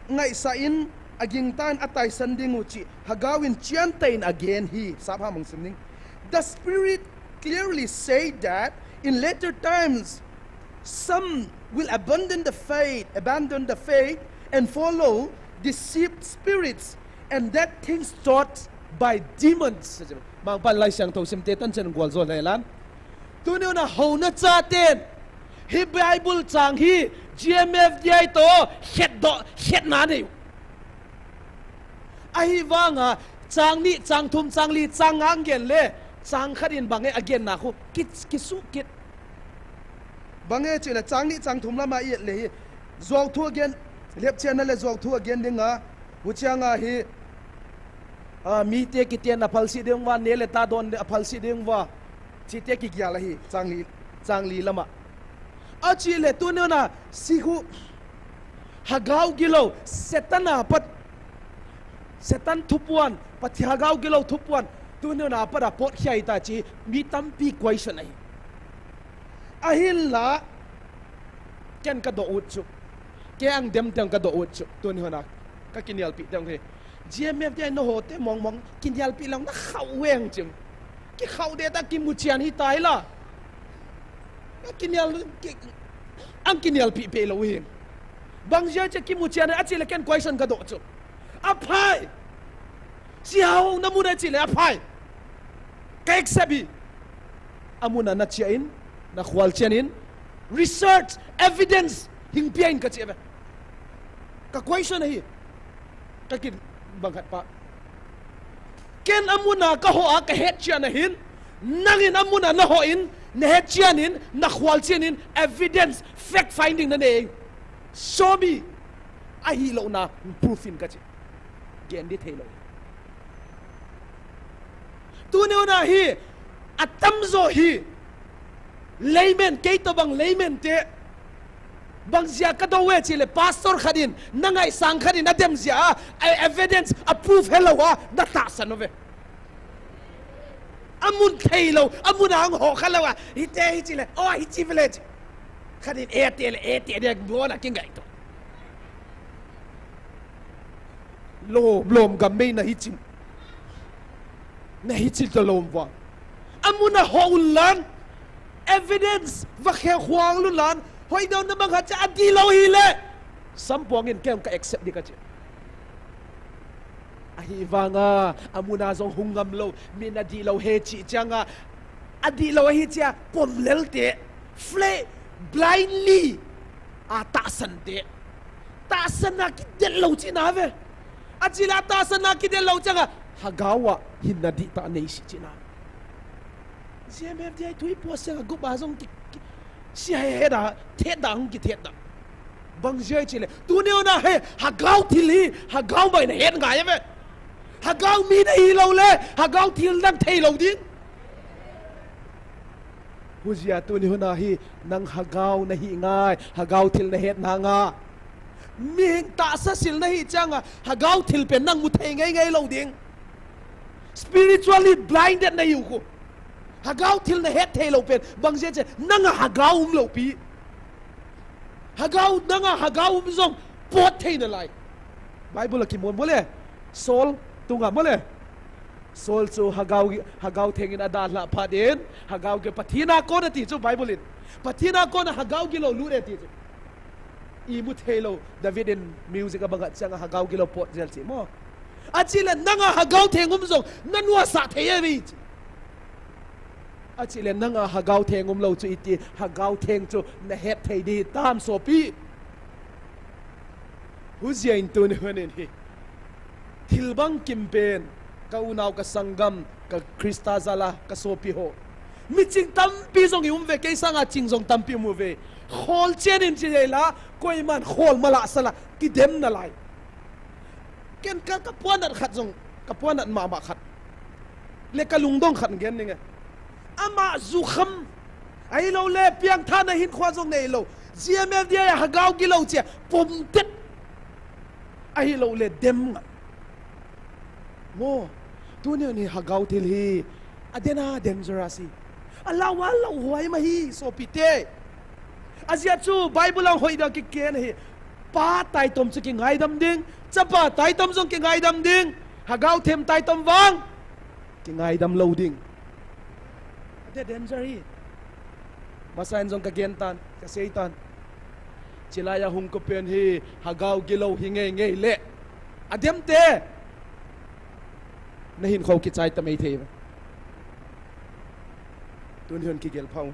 ngaisah in a gingtan a taisan ding u chi hagau in chiantain a gen hi. Sapha mang sim ning. The Spirit clearly say that in later times, some will abandon the faith, abandon the faith, and follow deceived spirits and that things taught by demons. Mangpan Laisiangthou simte tan chen gual zo le lan. Tuni na ho na cha ten. Hi Bible chang hi G M F D I to het do het na nei. Ahivanga chang ni, chang thum, chang li, chang nga gen le, chang khat in bang e a gen na khu, kit, kisu kit. Bang e chi le, chang ni, chang thum lama i et le hi, zuau thu a gen, lep chian na le zuau thu a gen ding a, hu chiang a hi, a, mi te kiten a phal si ding va, ne le ta don a phal si ding va, chi te kigial a hi, chang li, chang li lama. A chi le, tuni na, si khu, Hagau gilou, Satan a pat, Satan thupuan, Pathian hagau gilou thupuan, tuni na pat a pot khia ta chi, mi tampi question ahi. Ahinla, ken ka do ut chu. Ke ang dem teng ka do ut chu. Tuni na, ka kinialpi teng hi. G M F te na ho te mong mong, kinialpi lang na khau weng chim. Kikhau de ta kimu chian hi tai la. Kinial, ki, ang kinialpi pe lou hi. Bang jia che kimu chian a chi le ken question ka do chu. A phai. Si hau na mu na chi le a phai. Ka accept hi. A mu na na chia in, na khual chian in. Research, evidence, hing pia in ka chi ve. Ka question hi. Ka kin bang khat pa. Ken a mu na ka ho a ka het chian a hin, nangin a mu na na ho in, na het chian in, na khual chian in, evidence, fact finding na nei. Show me. Ahi lou na, proof in ka chi. Gen di thei lou. Tuni na hi, a tamzo hi, layman, kei to bang layman te, bang jia ka do e chi le, pastor khat in, na ngaisang khat in, a dem jia, a, a evidence, a proof helou a, na tahsan uve. A mun thei lou, a mun a ang ho kha lou a, hi te hi chi le, o hi chi village. Khat in e te le, e te de, do na king gai to. Lom, lom gam mei na hi chim. Na hi chil to lom vang. A mu na ho un lan. Evidence va khe khuang lu lan. Hoi do na bang ha cha a di lou hi le. Sampuang in kem ka accept di ka chi. Ahivanga, a mu na zong hung ngam lou. Mi na di lou he chi chiang a. A di lou hi chia pom lel te. Fle blindly. A tahsan te. Tahsan a kidet lou chi na ve. A chi la tahsan a kidet lou chang a. Hagau a hin na di ta nei si chi na. G M F D I thui po siang a gup a zong ki, ki, si hai he da, thet da, hung ki thet da. Bang jia chi le. Tuni na he, hagau thil hi, hagau mai na het ngai ve. Hagau mi na hi lou le, hagau thil nang thei lou ding. Hujia tuni huna hi, nang hagau na hi ngai, hagau thil na het na nga. Mihing tahsa sil na hi chang a, hagau thil pen nang mu thei ngai ngai lou ding. Spiritually blinded na hi u khu. Hagau thil na het thei lou pen, bang jia che, nang a hagau um lou pi. Hagau, nang a hagau um zong, pot thei na lai. Bible a ki mon mo le. Saul, tunga mo le. Saul chu hagau, hagau theng in a da la pha den. Hagau ke Pathian a kon a ti chu Bible in. Pathian a kon a hagau gilou lut e ti chu. I mu thei lou, David in music a bang a chang a hagau gilou pot zel chi mo. A chi le nang a hagau theng um zong, na nua sa thei e vi chi. A chi le nang a hagau theng um lou chu i ti, hagau theng chu na het thei di tam sopi. Hujia in tuni hun in hi. Thil bang kim pen, ka unau ka sanggam, ka Krista jal a, ka sopi ho. Mi ching tampi zong i um ve, kei sang a ching zong tampi um ve. Khol chen in chi le la, koiman khol ma la sa la, ki dem na lai. Ken ka, ka puanat khat zong, ka puanat mama khat. Le ka lungdong khat gen ning e. Ama zukham, Ahilouleh piangthana hinkhoa jong neilou. G M F D I a Hagao gilou chu pumtet. Ahilouleh dem ngai. Mo, tuni hi Hagao thil hi aden a dangerous hi. Alou alou hoi ma hi sopite. Ajeh chu Bible a hoida kiken hi. Pa taitom chu kingaidam ding. Chapa taitom jong kingaidam ding. Hagao them taitom vang kingaidam lou ding. Ate danger hi. Masa in jong kagen tan, kasei tan. Chilai a hung kapen hi Hagao gilou hi ngei ngei le. Adem te. Na hinkho kichai ta mai thei ve. Tuni hin kigel phau.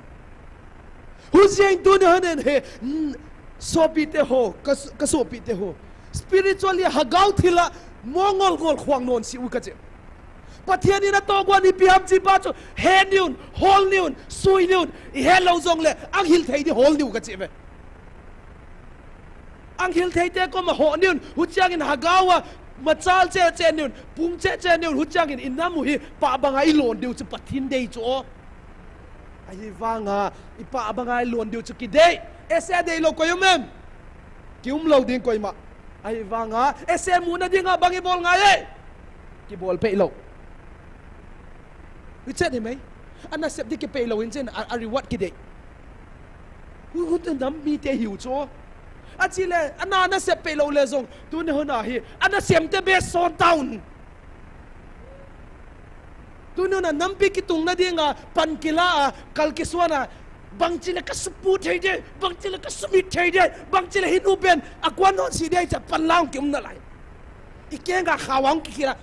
Hujeng tuni hin he, mm, sopite ho, ka, kasopite ho. Spiritually Hagao thila mongol ngol khong non si u kache. Pathen in atoh guan ipi ham chi pa chu, he niun, hol niun, sui niun, ihet lou jongle, ahil thei di hol niu kache ve. Ahil thei te koma ho niun, huchiang in Hagao a, machal che che niun, pung che che niun, huchiang in inam u hi, pa banga ilon diu chu Pathen dei chu o. Ahivanga, ipa banga ilon diu chu kidei, ese dei lou koi um em. Ki um lou ding koima. Ahivanga, ese muna dinga bang ibol ngai e. Kibol pei lou. Hichet hi mai. Ana sep di kipei lou in chen a, a reward kidei. Hu, hu te nam mite hiu chu. Achile, ana, ana sep pei lou le jong. Tuni huna hi. Ana sem te be son town. Tuni huna nampi kitung na dinga, pan kila a, kal kisuan a. Bangchi le kasupu thei de, bangchi le kasumit thei de, bangchi le hinu pen, a kuan non si de, cha pan lang ki um na lai. I kenga khawang kikila,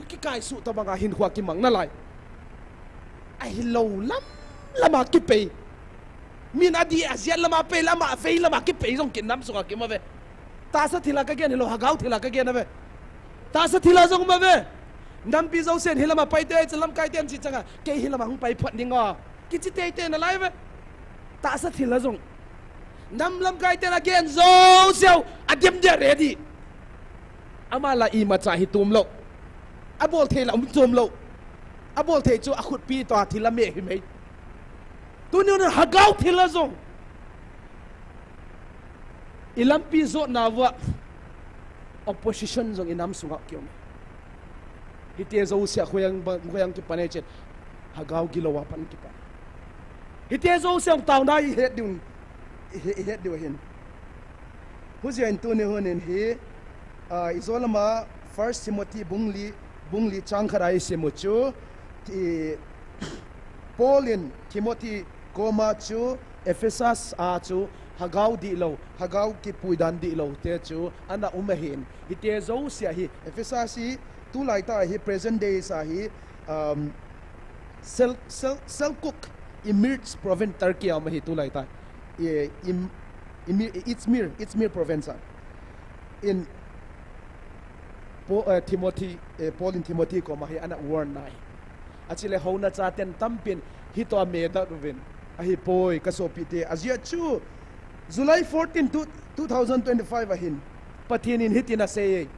kikai su ta banga hinkhoa kimang na lai. Ahilou lam, lama kipei. Min adi aziat lama pei lama, avei lama kipei jong kinam sunga kim ave. Tahsa thila kagen hilou, Hagao thila kagen ave. Tahsa thila jong um ave. Nampi jousen hilama pai te, cha lamkai ten chi changa, kei hilama hung pai phot ning o. Kichi tei tei na lai ve. Tahsa thila jong. Nam lamkai ten agen jouseu, adem dia ready. Ama la imacha hi tum lou. Abol thei la um tum lou. Abol thei chu akhutpi toh a thila me hi mai. Tuni huna Hagao thila jong. I lampi jotna uva opposition jong i nam sunga ki um. Hiti jouse a khoiang ba, khoiang kipan e chet. Hagao gilou a pan kipan. Hiti jouse a tauna i het diu, i he, i het diu hin. Hujia in tuni hun in hi, ah, i jolama First Timothy bung li, bung li chang khat a i sim u chu, ti, Paul in Timothy koma chu Ephesus a chu Hagao dihlou, Hagao kipuidan dihlou te chu ana um ahin. Hiti jouse a hi Ephesus hi tulai ta hi present days a hi, um, Sel-, Sel-, Selkuk Imir province Turkey a um ahi tulai ta. I, Im-, Imir, Izmir, Izmir province a. In Paul, eh, Timothy, eh, Paul in Timothy koma hi ana warn nai. Achile houna chaten tampin hitoh a medat uvin. Ahipoi, ka sopite, ajia chu July fourteen, two, two thousand twenty-five ahin Pathen in hitin asei e.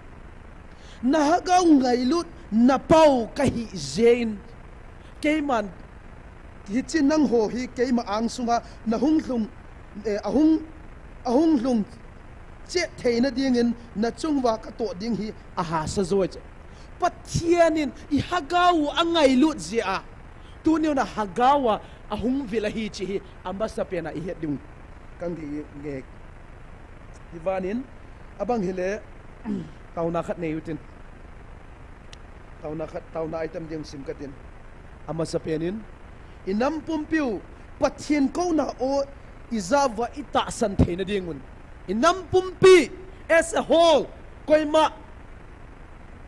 Na Hagao ngailut napau kahi jeh in. Keiman hiche nangho hi keima angsunga nahung lhung, eh, ahung, ahung lhung chet theina dingin nachunguva katoh ding hi ahahsa joi che. Pathen in i Hagao u angailut jeh a, tuni u na Hagao a ahung vil ahi che hi amasapen a i het ding. Kang di nge. Hivanin, abang hile, tauna khat nei utin. Tauna khat, tauna item ding sim katin. Amasapen in, i nam pumpiu, Pathen kouna o, i jao uva i tahsan theina dingun. I nam pumpi, as a whole, koima,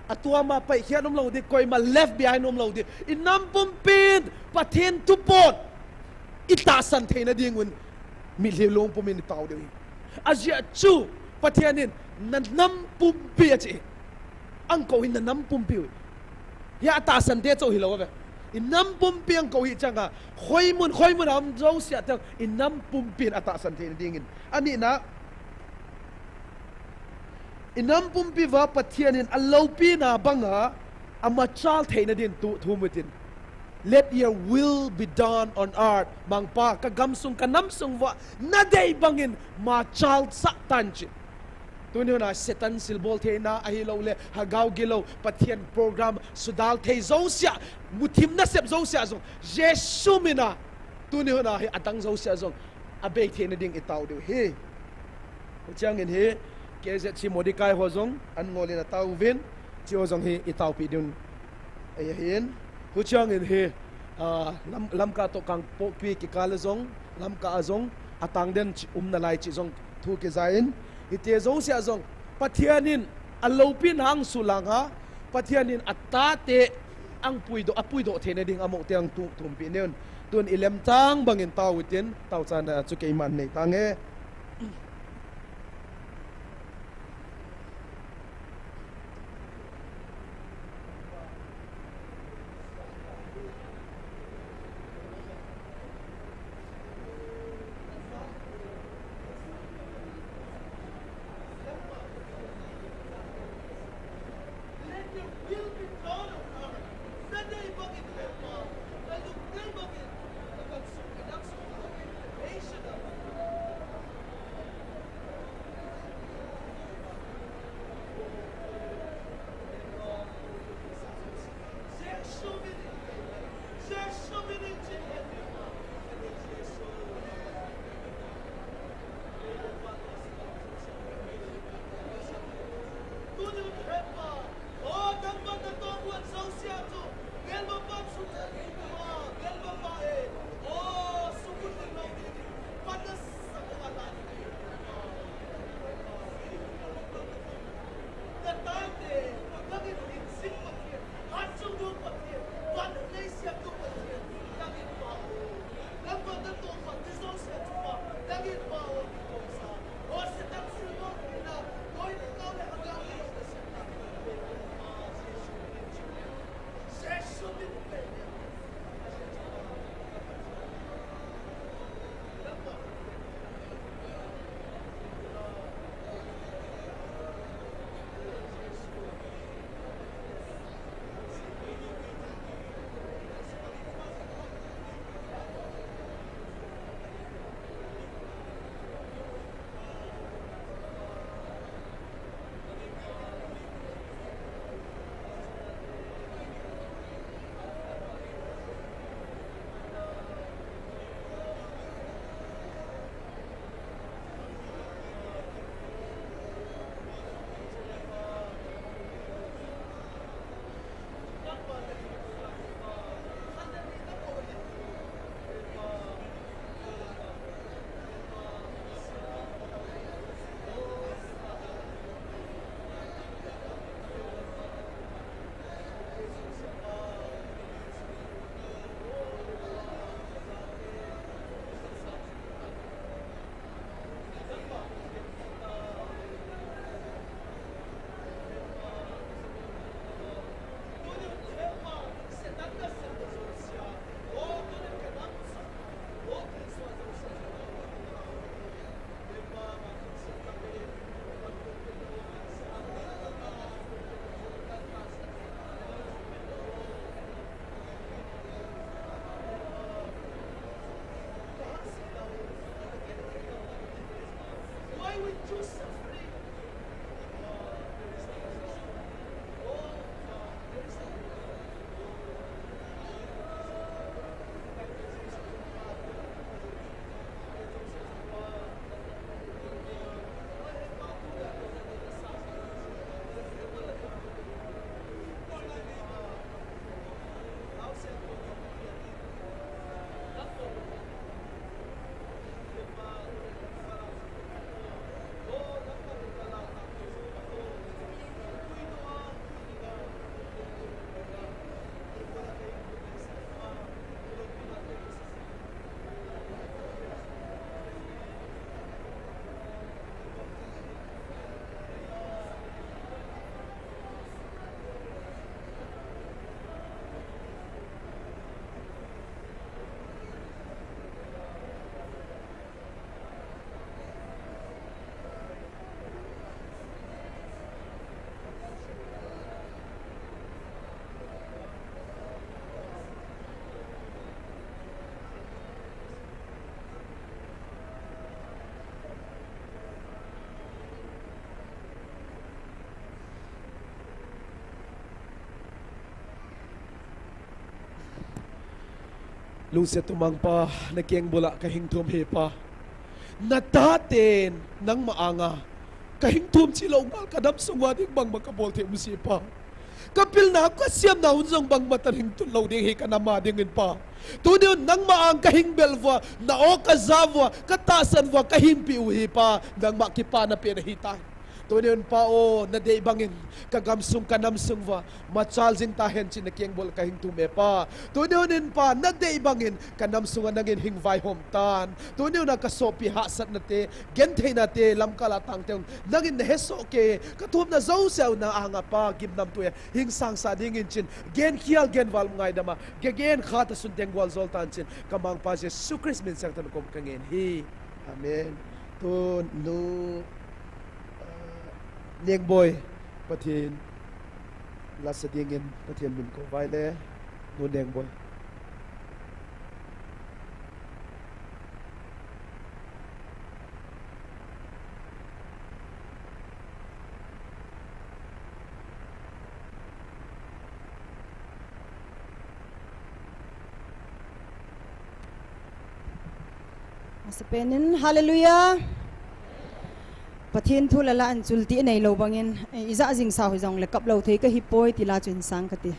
atuama paikhiat umlou di, koima left behind umlou di. I nam pumpin, Pathen thupon, i tahsan theina dingun. Mitlhi long pumin i pao diu hi. Ajia chu, Pathen in, na nam pumpi achi. Angkou hi na nam pumpi u. Hia atahsan te chou hilou ve. I nam pumpi angkou hi changa. Khoimun, khoimun a um jouse a teng. I nam pumpin atahsan theina dingin. Anina, i nam pumpi uva Pathen in aloupina banga, amachal theina din tu, thum utin. Let your will be done on earth. Mangpa, ka gamsung, ka namsung uva nadei bangin machal sah tan chi. Tuni huna Satan silbol theina ahilouleh hagao gilou Pathen program sudal thei jousea, muthim nasep jousea jong Jesu mina tuni huna hi adang jousea jong abei theina ding itao diu ahi. Huchiangin hi K Z C Mordecai ho jong an ngolin ataovin, chiho jong hi itaopi diu ahin. Huchiangin hi, ah, Lam-, Lamka toh Kangpokpi kikal a jong, Lamka a jong atang den chi um nalai chi jong thu kijai in, hiti jousea jong Pathen in aloupina ahung sulang a, Pathen in atate ahung puidoh, apuidoh theina ding amou te ahung tu-, thumpi neun. Tun ilemchang bangin tao utin, taochana chu keiman nei tange. Lungset tumang Pa, na kengbul a kahing thum hi Pa. Na taten nangma anga kahing thum chilou ngal, ka damsung uva ding bangma kabol thei um jeh Pa. Ka pilna, ka siamna hun jong bangma tan hing tun lou ding hi ka nam a dingin Pa. Tuni hun nangma ang kahing bel uva, na o kaja uva, ka tahsan uva, kahing pi u hi Pa, nangma kipana pen ahi tai. Tuni hun Pa o, na dei bangin ka gamsung, ka namsung uva machal jing tahen tin na kengbul kahing thum e Pa. Tuni hun in Pa, na dei bangin ka namsunga nangin hing vaihom tan. Tuni hun a ka sopi hahsatna te, gentheina te, lamkal a tang te, nangin na hesoh kei, ka thumna jouse u na anga Pa, gimnamtui a hing sangsah dingin tin, gen khial gen val ngaidam a, ka gen khat a sun teng gual jol tan tin, ka Mangpa Jesu Christ min seng tan kom ka ngen hi. Amen. Tun nu, ah, Nengboi, Pathen la sa dingin Pathen min kou vai le, nu Nengboi. Masapen in, hallelujah. Pathen thu la la an chul ti nei lou bangin, eh, ija jing sa hoi jong le kap lou thei ka hi poi ti la chun sang ka ti.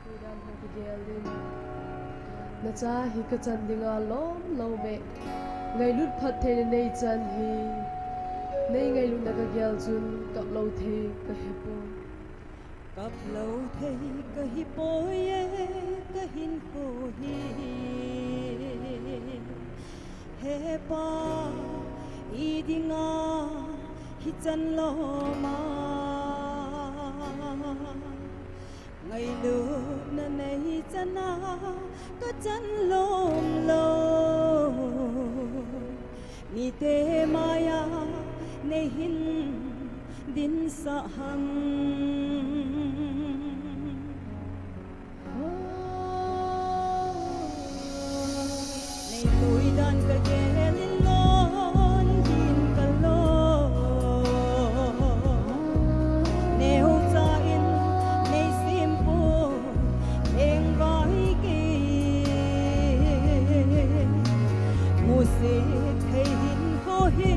Tudan ho kagel in, nacha hi kachan dinga lom lou me. Ngailut phatthei na nei chan hi, nei ngailutna kagel chun kap lou thei kahe poi. Kap lou thei kahi poi e, kahinkho hi. He Pa, i dinga hichan lom a, ngailutna nei chan a kachan lom lou. Mite maiya nei hin dinsah ham. Nei lui dan kagel in lon din kalou. Neocha in nei simpu lengvai kei. Musit thei hinkho hi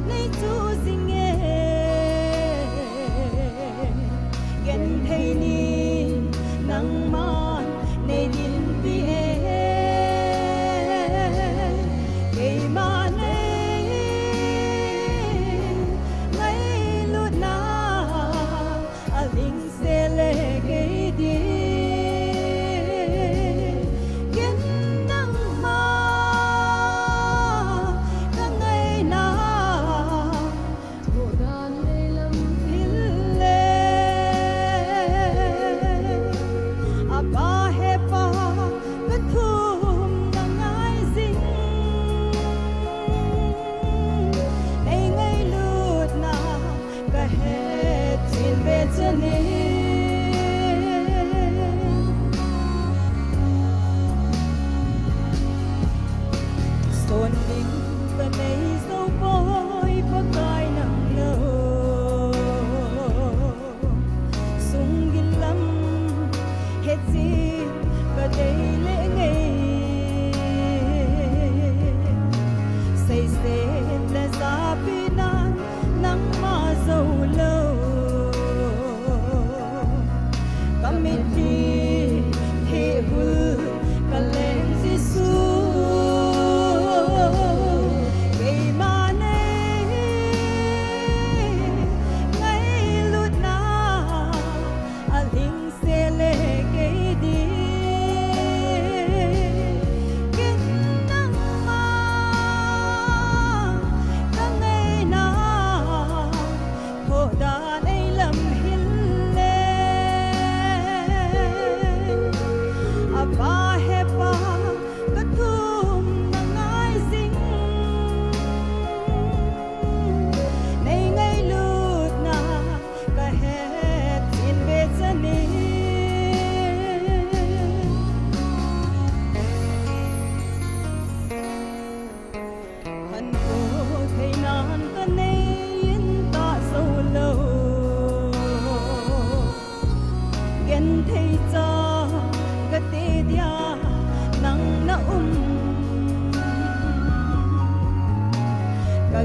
nei chu jing e. Genthei ni nangman nei dinpi e. Keima nei ngailutna alhingse le kei din, gen nangma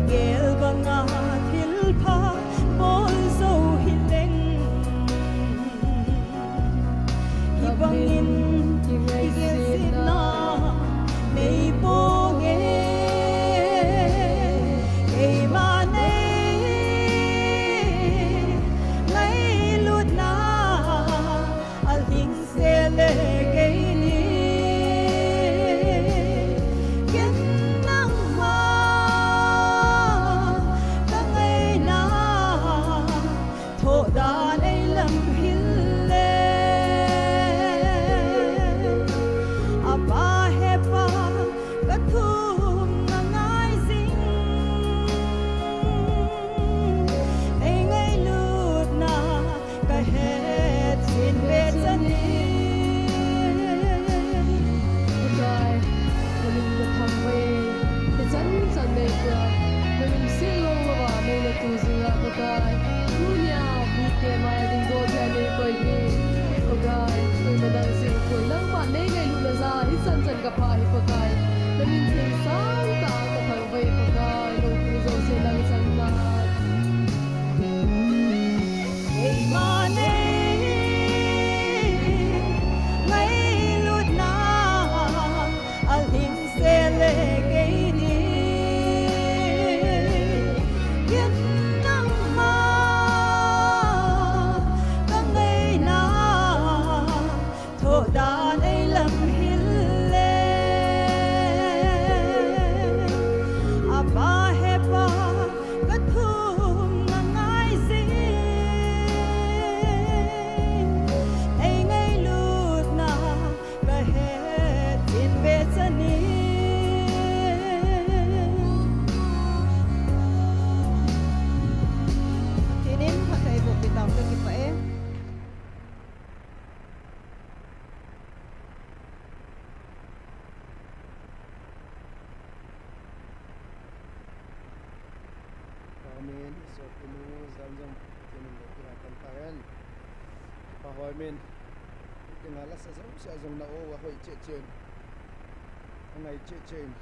Gel banga thilpha bol zo hileng. Hibangin kigelsetna nei ponge. Keima nei ngailutna alhing sele keini. Ken nangma kangaina, thohdan eilam hille. Apa hepa kathum nangai jing. Nei ngailutna kahet sin be chanin. Pakai, namin kathangvah e, hichan chan nei pua, namin silou louva, nei natu jinga, Pakai, tunia, mite maiya dingdoh thei a nei koi hi, Pakai, koima dang jing poi, nangma nei ngailutna jal a, hichan chan kapha hi, Pakai, namin theng sangtah a kathangvah e, Pakai, lou pu jouse nang chang na. Keima nei ngailutna alhing sele keini. Ken nangma kangaina, thohdan eilam hille. Apa hepa kathum nangai jing. Nei ngailutna kahet sin be chanin. Pathen in phattheiboh peh tahen, kakipah e. Amen. Isopinu, jan jong Pathen in loupi lhai tan tahen. Kipa hoi min. Kei nga lasa jouse a jong na o, ahoi cheh cheh in. Angai cheh cheh in.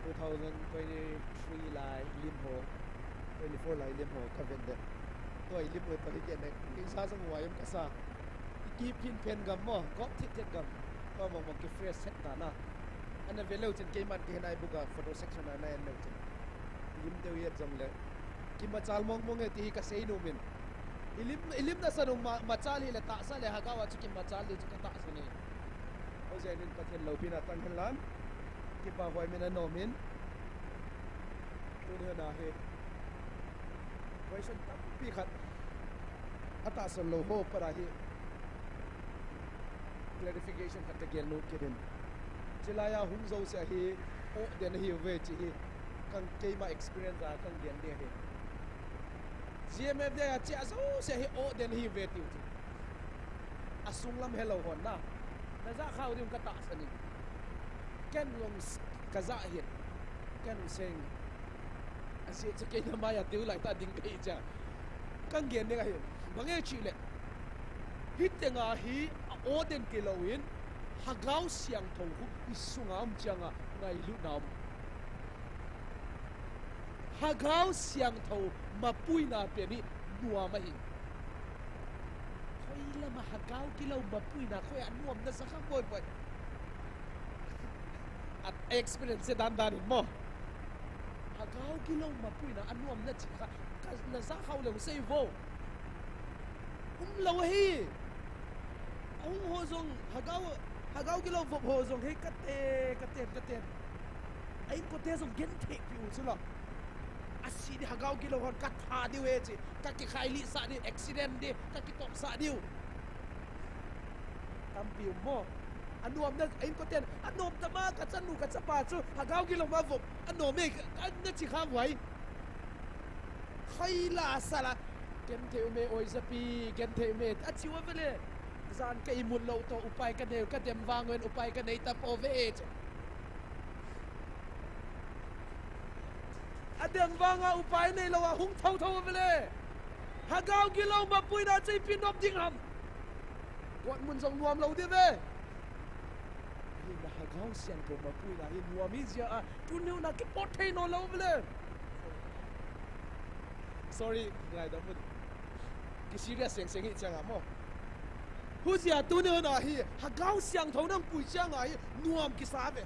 Two thousand twenty-three lai lim ho, twenty-four lai lim ho kavet le. Tua ilim u toh hi kei ne, kei sa jong uva im kasa. Ikiphin phen gam mo, gop thit thit gam. Tua mong mong ki fresh set ta na. Ana ve leu chun keiman kihen ai buka photo section a na en leu chun. Ilim deu yet jongle. Kimachal mong mong e ti hi kasei nom in. Ilim, ilim nasa nom ma, machal hile tahsa le hagao a chu kimachal ding chu katahsan e. Hoijeh in Pathen loupina tang hen lang. Kipa hoi min anom in. Tuni a hi. Question tampi khat. Atahsan lou ho para hi. Clarification khat kagel nom kit in. Chilai a hung jouse hi, o den ahiuve chi hi. Kang keima experience a kang gen ding ahi. G M F D a chea jouse hi o den ahiuve tiu chu. Asung lam helou hon na. Najah khau ding katahsan in. Ken jong s-, kajah hin. Ken jong seng. Ajeh chu keima maiya tiu lai tah ding kahi cha. Kang gen ding ahi. Bang e chile. Hitenga hi a o den kilou in. Hagao Siangthou khu isunga um changa ngailutna um. Hagao Siangthou mapuina pen hi nuam ahi. Hoilama Hagao Gilou mapuina khoa nuam naja kha boi boi. A experience dan dan in mo. Hagao Gilou mapuina anuam nachi kha, ka naja khau leu sei vo. Umlou ahi. Ahung ho jong, Hagao, Hagao Gilou vop ho jong hi kate, kate, kate. A inkote jong genthei piu chu la. Asi di Hagao Gilou hon katha diu e chi, kakikhai lih sah diu, accident di, kakitop sah diu. Tampi um mo. Anuam na, a inkoten, anuam tama kachanu kachapa chu, Hagao Gilou ma vop, anuam e, ka, nachi kha vuai. Khoi la sala, genthei um e, oi japi, genthei um e, achiu a vele. Jan ka imut lou toh, upai kanei, kadem vang uvin, upai kanei tapou ve e, che. Adem vanga upai neilou a hung thotho vele. Hagao Gilou mapuina chu ipi nop ding ham. Kot mun jong nuam lou diu ve. Hina Lhagao Siangthou mapuina hi nuam hi jia a, tuni hun a kipot thei nom lou ve le. Sorry, ngaidam un. Ki serious seng seng hi chang a mo. Hujia tuni hun a hi, Lhagao Siangthou nang pui chang a hi, nuam kisa ve.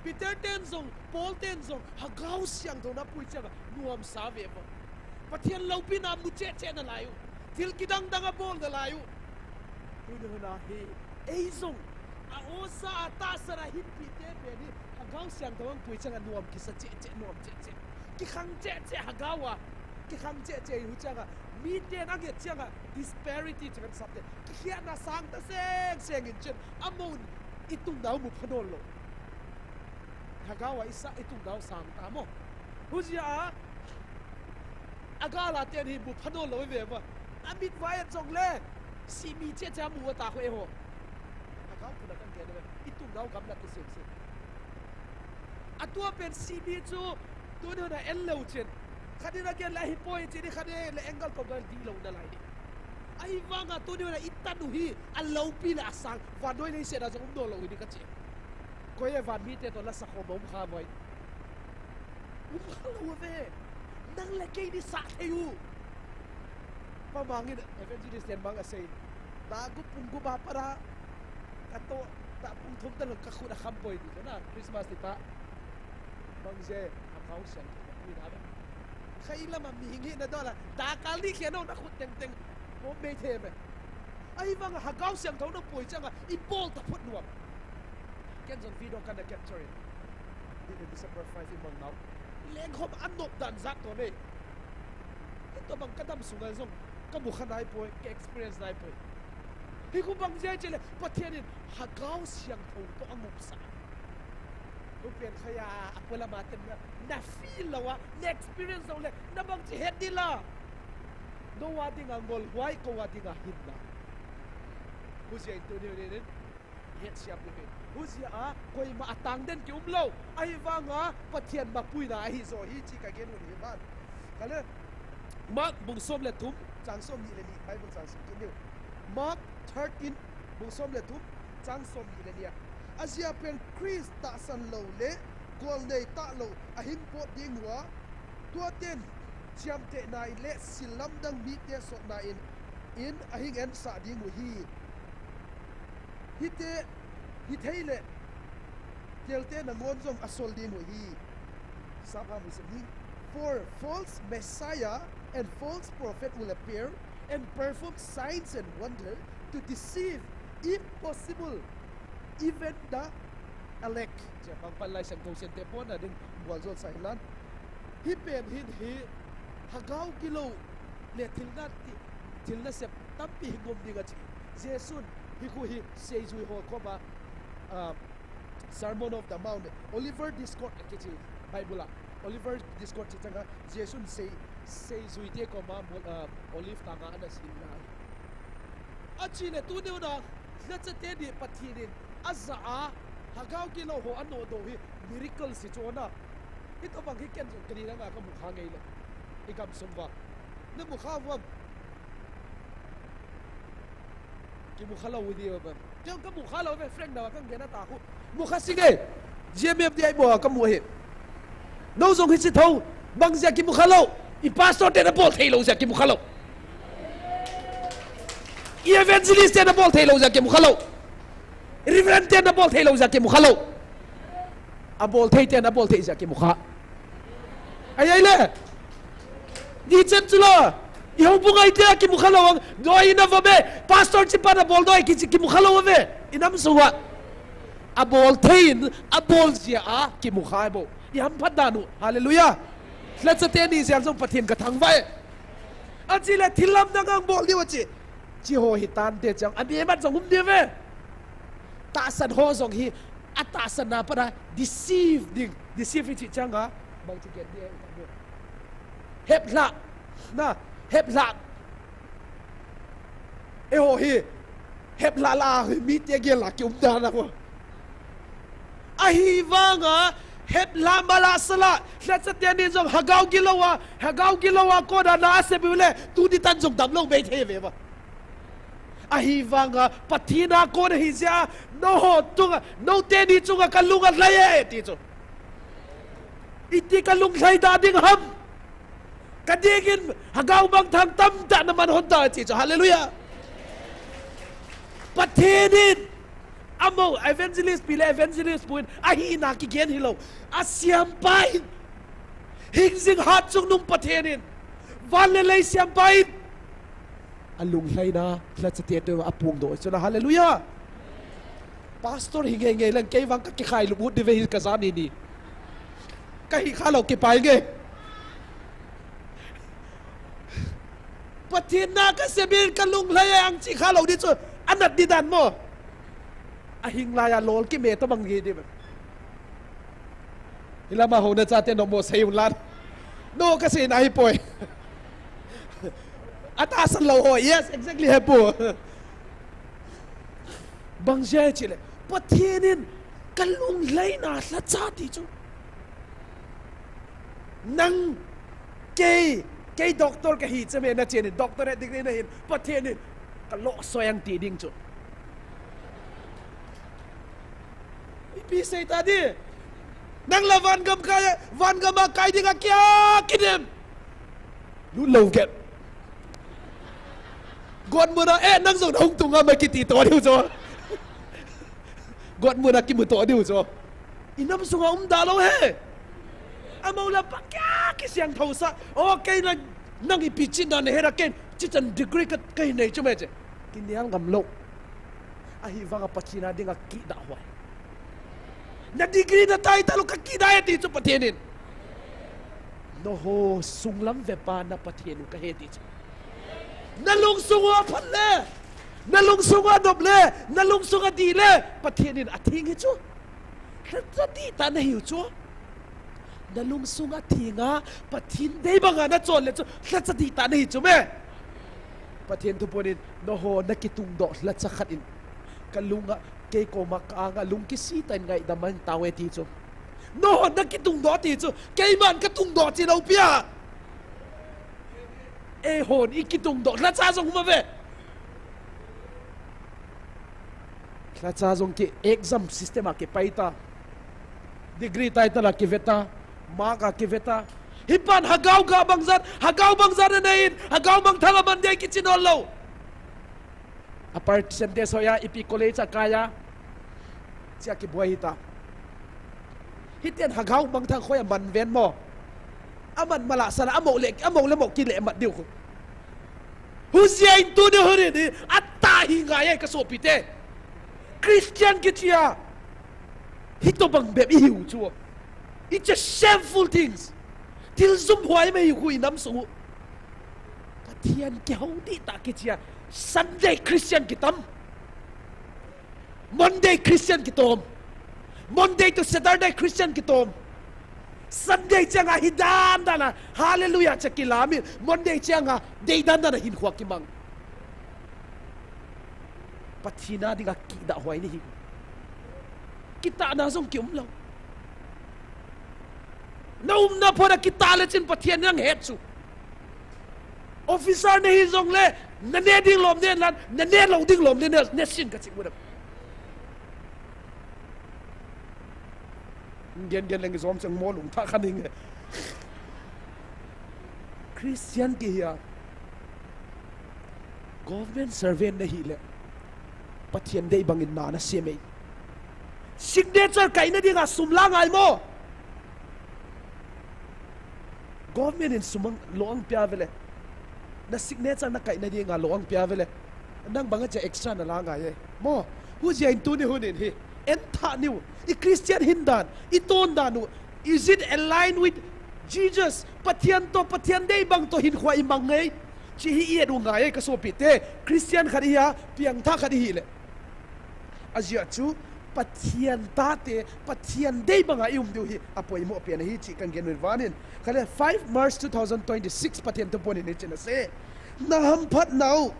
Peter ten jong, Paul ten jong, Lhagao Siangthou na pui chang a, nuam sa ve vo. Pathen loupina mu cheh cheh nalai u. Thil kidang dang a bol nalai u. Tuni hun a hi, ei jong, a osa a tahsan a hinpi te pen hi, Lhagao Siangthou ang pui chang a nuam kisa cheh cheh, nuam cheh cheh. Kikhang cheh cheh Lhagao a. Kikhang cheh cheh hi chang a, mi ten ang et chang a, disparity chang a sap te. Kikhiatna sang ta seng seng in chen, amon i tungnau mu pha nom lou. Lhagao a i sa i tungnau sang ta mo. Hujia a, a gal a ten hi mu pha nom lou ve va. A mit vai a chong le, simi cheh cheh mu ta ho e ho. Lhagao puna kan gen ve. I tungnau gamla te seng seng. A tua pen simi chu, tuni hun a en lou chen. Khat in a gen le hi poi chen, khat in le angle ko gal di lou nalai. Ahivang a tuni hun a i tanu hi, a loupi le a sang, vannoi leiset a jong um nom lou hi di ka chi. Koi e van mite toh la sa khom um kha voi. Um kha lou ve. Nang le kei ni sa thei u. Pa Mang in evangelist ten Mang a sei. Da gu pung gu ba para. Ka to, da pung thum ta lung ka khut a kham poi di na. Christmas ti ta. Mang je, a kau sian. Ui da. Khai lama mi hingi na dola. Da kal ni khia no na khut teng teng. Mo mei the me. Ahivang a Lhagao Siangthou na poi chang a, i bol ta phot nuam. Ken jong video kana capture in. Ni December five i mang nau. Leng khom a nop dan jat to nei. Hitobang ka dam sunga jong, ka mu kha nai poi, ka experience nai poi. Hi khu bang jeh chele, Pathen in Lhagao Siangthou toh a ngop sa. Hu pen kha ya, a polam a ten na, na feel lou a, na experience lou le, na bang chi het di la. Noah dinga ngolhuai, kou a dinga hinna. Hu jeh in tuni, tuni, tuni. Hetsia pu hi. Hujia a, koima a tang den ki um lou. Ahivanga, Pathen mapuina ahi jo hi chi ka gen u hi ban. Kale, Mark bung som le thum, chang som ni le ni, Bible chang sim kit diu. Mark thirteen, bung som le thum, chang som ni le ni a. Ajia pen Christ tahsan lou le, gol nei ta lou, ahin pot ding ua, tua ten, chiamtehna in le, sil lamdang mite sotna in, in ahin en sah ding u hi. Hite, hithei le, telte nangon jong asol ding u hi. Sap ham hi sim hi. For false messiah and false prophet will appear and perform signs and wonder to deceive, if possible, even the elect. Chia bang pan lai sang thou sen te pon a ding bual jol sa hilan. Hi pen hin hi Lhagao gilou le thil nat ti, thil nasep tampi hi ngom ding a chi. Jesun hi khu hi seijui ho koma, ah, Sermon of the Mount, Olivet Discourse kichi Bible a. Olivet Discourse chi changa Jesun sei, seijui te koma mol-, ah, Olive tanga ana sin na. Achi le tuni u na, lhacha teni Pathen in aja a, Lhagao gilou ho anodoh hi miracle si chu na. Hitobang hi ken jong kani na nga ka mu kha ngei le. I gam sung va. Na mu kha uvam. Ki mu kha lou u di uvam. Ken ka mu kha lou ve, frank na ka gen a ta khu. Mu kha si nge. G M F D I mo ka mu hi. Nou jong hi si thou. Bang jeh a ki mu kha lou. I pastor te na bol thei lou jeh a ki mu kha lou. I evangelist te na bol thei lou jeh a ki mu kha lou. Reverend te na bol thei lou jeh a ki mu kha lou. A bol thei te na bol thei jeh a ki mu kha. Ai ai le. Ni chen chu la. I houbung ai te a ki mu kha lou ang. Doi na va be. Pastor chi pa na bol doi ki chi ki mu kha lou ve. I nam sung a. A bol thei in, a bol jeh a ki mu kha bo. I hamphat dan u. Hallelujah. Lhacha teni jeng jong Pathen ka thangvah e. Achi le thil lamdang ang bol diu achi. Chi ho hi tante chang. A mi mat jong um diu ve. Tahsan ho jong hi. A tahsan na pat a deceive ding. Deceive hi chi chang a. Bang chi gen di e. Heplha. Na. Heplha. Eiho hi, heplha la hi mite gel a ki um dan a mo. Ahivanga, heplha mala sala, lhacha teni jong Lhagao gilou a, Lhagao gilou a kona na asep u le, tuni tan jong damlou bei thei ve va. Ahivanga, Pathen a kona hi jeh a, Nangho chunga, note ni chunga kalung alhai e ti chu. Iti kalung lhai da ding ham? Kadingin lhagao mangthang tamtah naman hon ta ti chu. Hallelujah. Pathen in, amaho evangelist pi le evangelist pu in ahina kigen hilou. Asiampa in, hingjing hat chungnung Pathen in, van le lei siampa in, alunglhaina lhachate toh aphongdoh chu na. Hallelujah. Pastor hi ngeingei lang, kei vang kakikhailup ut diu ve hi kajani ni. Kahi khalou kipai nge. Pathen na kasem in kalunglhai e ang chi khalou di chu, anat di dan mo. Ahing laiya lol kime tobang hi di. Hilama hona chate nomo sei un lan. No kasei na hipoi. Atahsan lou ho, yes, exactly, hepu. Bang jeh chule, Pathen in kalunglhaina lhacha ti chu. Nang, kei, kei doctor kahi cheme, nachen in doctorate degree nahin, Pathen in kaloh soi ang ti ding chu. Ipi sei ta di? Nang la vangam kai, vangam a kai dinga kia kinem. Lut lou ket. Got muna, eh, nang jong hung tunga ma kiti to diu chu. Got muna kimu to diu chu. Inam sunga um da lou he. Amau la pa kia kisiangthou sa. Okay, nang, nang ipi chin na he ra ken. Chichan degree ka, kahin nei chu me che. Kinel ngam lou. Ahivanga Pathen a dinga kidah huai. Na degree na title u kakidah e ti chu Pathen in. Nangho sunglam vepa na Pathen u kahi ti chu. Na lungsung u aphat le, na lungsung u anop le, na lungsung u adih le, Pathen in atheng hi chu. Lhacha dihtah nahiu chu. Na lungsung athenga, Pathen dei banga nachon le chu, lhacha dihtah nahi chu me. Pathen thuphon in, nangho nakitungdoh lhacha khat in, kalunga, kei koma ka-anga lungkisi tah in ngaidam in tao e ti chu. Nangho nakitungdoh ti chu, keiman katungdoh chi lou pia. Eihon ikitungdoh lhacha jong huma ve. Lhacha jong ki exam system a kipai ta. Degree title a kive ta. Mark a kive ta. Hipan lhagao ga bangzat, lhagao bangzat anei in, lhagao mangthang a Monday kichi nom lou. A percentage hoiya, ipi college a kaiya. Chia kibuai hita. Hiten lhagao mangthang hoiya man ven mo. Aman mala sala, amo le, amo le mo kile mat diu khu. Hujia in tuni hun in, atah hi ngai e kasopite. Christian kichia. Hitobang bep ihiu chu. It's a shameful things. Thil jum huai mai khu inam sung u. Pathen kihou dihtah kichia. Sunday Christian kitam. Monday Christian kitom. Monday to Saturday Christian kitom. Sunday changa hi dandan a, hallelujah cha kilam in, Monday changa dei dandan a hinkho kimang. Pathen a dinga kidah huai nahi. Kitahna jong kium lou. Na umna phat a kitah le chun Pathen nang het chu. Officer nahi jongle, nane ding lom ne lan, nane lou ding lom ne, ne, ne sin kachi mu dem. Gen gen leng jom chang mo lung tha khan inge. Christian kihia. Government servant nahi le. Pathen dei bangin na nasem e. Signature kaina dinga sum la ngai mo. Government in sum ang lo ang pia vele. Na signature na kaina dinga lo ang pia vele. Nang banga cha extra na la ngai e. Mo, hujia in tuni hun in hi. En tha niu. I Christian hin dan. I ton dan u. Is it aligned with Jesus? Pathen to, Pathen dei bang to hinkho i mang ngai. Chi hi i et u ngai e kasopite. Christian khat i hia, piangthah khat i hi le. Ajia chu Pathen tate, Pathen dei banga i um diu hi apoimo pen ahi chi kan gen uvin vanin. Kale five March two thousand twenty-six Pathen thuphon in hichena sei. Na hamphat nau.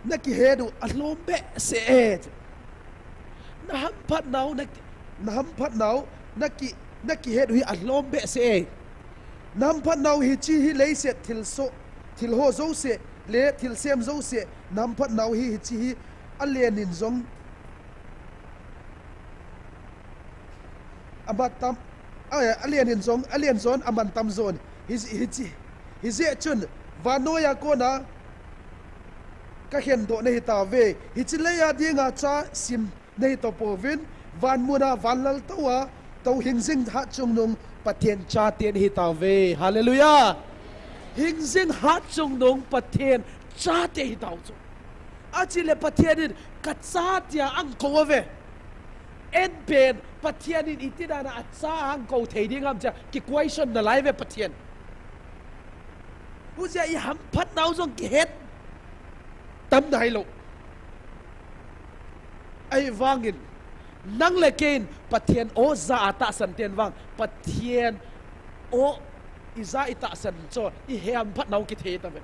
Na kihet u alhom behseh e. Na hamphat nau, na, na hamphat nau, na ki, na kihet u hi alhom behseh e. Na hamphat nau hichi hi leiset thilsoh, thilho jouse, le thilsem jouse, na hamphat nau hi hichi hi alen in jong, aman tam, a, alen in jong, alen jon aman tam jon. Hi, hi, hijeh chun, vannoiya kona kakhendoh nahi tauve. Hiche leiya dinga cha sim nahi tapouvin, vanmuna vanlal touva tou hingjing hatchungnung Pathen chate nahi tauve. Hallelujah! Hingjing hatchungnung Pathen chate hitau chu. Achile Pathen in kacha tia ahin kou uve. Eipen, Pathen in iti dana acha ahin kou thei ding ham tia ki question nalai uve Pathen. Hijeh a ihamphat nau jong kihet tam nailou. Ahivangin, nang le kei in Pathen o ja a tahsan ten vang, Pathen o ija itahsan chu ihamphat nau kithei tauve.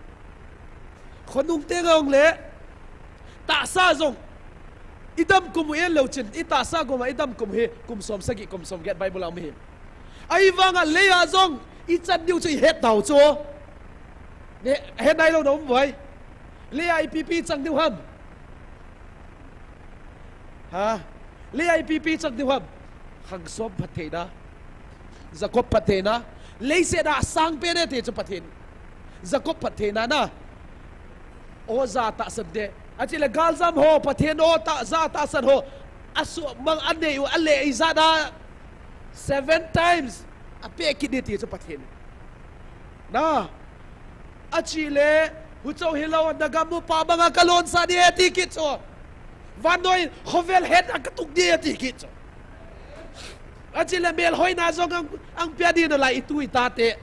Khonung te ngong le, tahsa jong, idam kum u en leu chun, itahsa goma idam kum hi, kum som sagi, kum som get Bible a um hi. Ahivanga leiya jong, ichan diu chu ihet tau chu. Ne, het nailou na um uve. Leiya ipi ipi chang diu ham. Ha? Leiya ipi ipi chang diu ham. Khang som phattheina. Jacob phattheina. Leiset a sangpen e ti chu Pathen. Jacob phattheina na. O ja tahsan te. Achile galjam ho, Pathen o ta, ja tahsan ho. Asuhmang anei u, ale ijat a. Seven times. Apeh kit ding ti chu Pathen. Na. Achile, huchu hilou, nagam upa banga kalonsah ding e ti kit chu. Vannoi, khovel het a katuk ding e ti kit chu. Achile, melhoina jong ahin, ahin pia ding nalai itu ita te.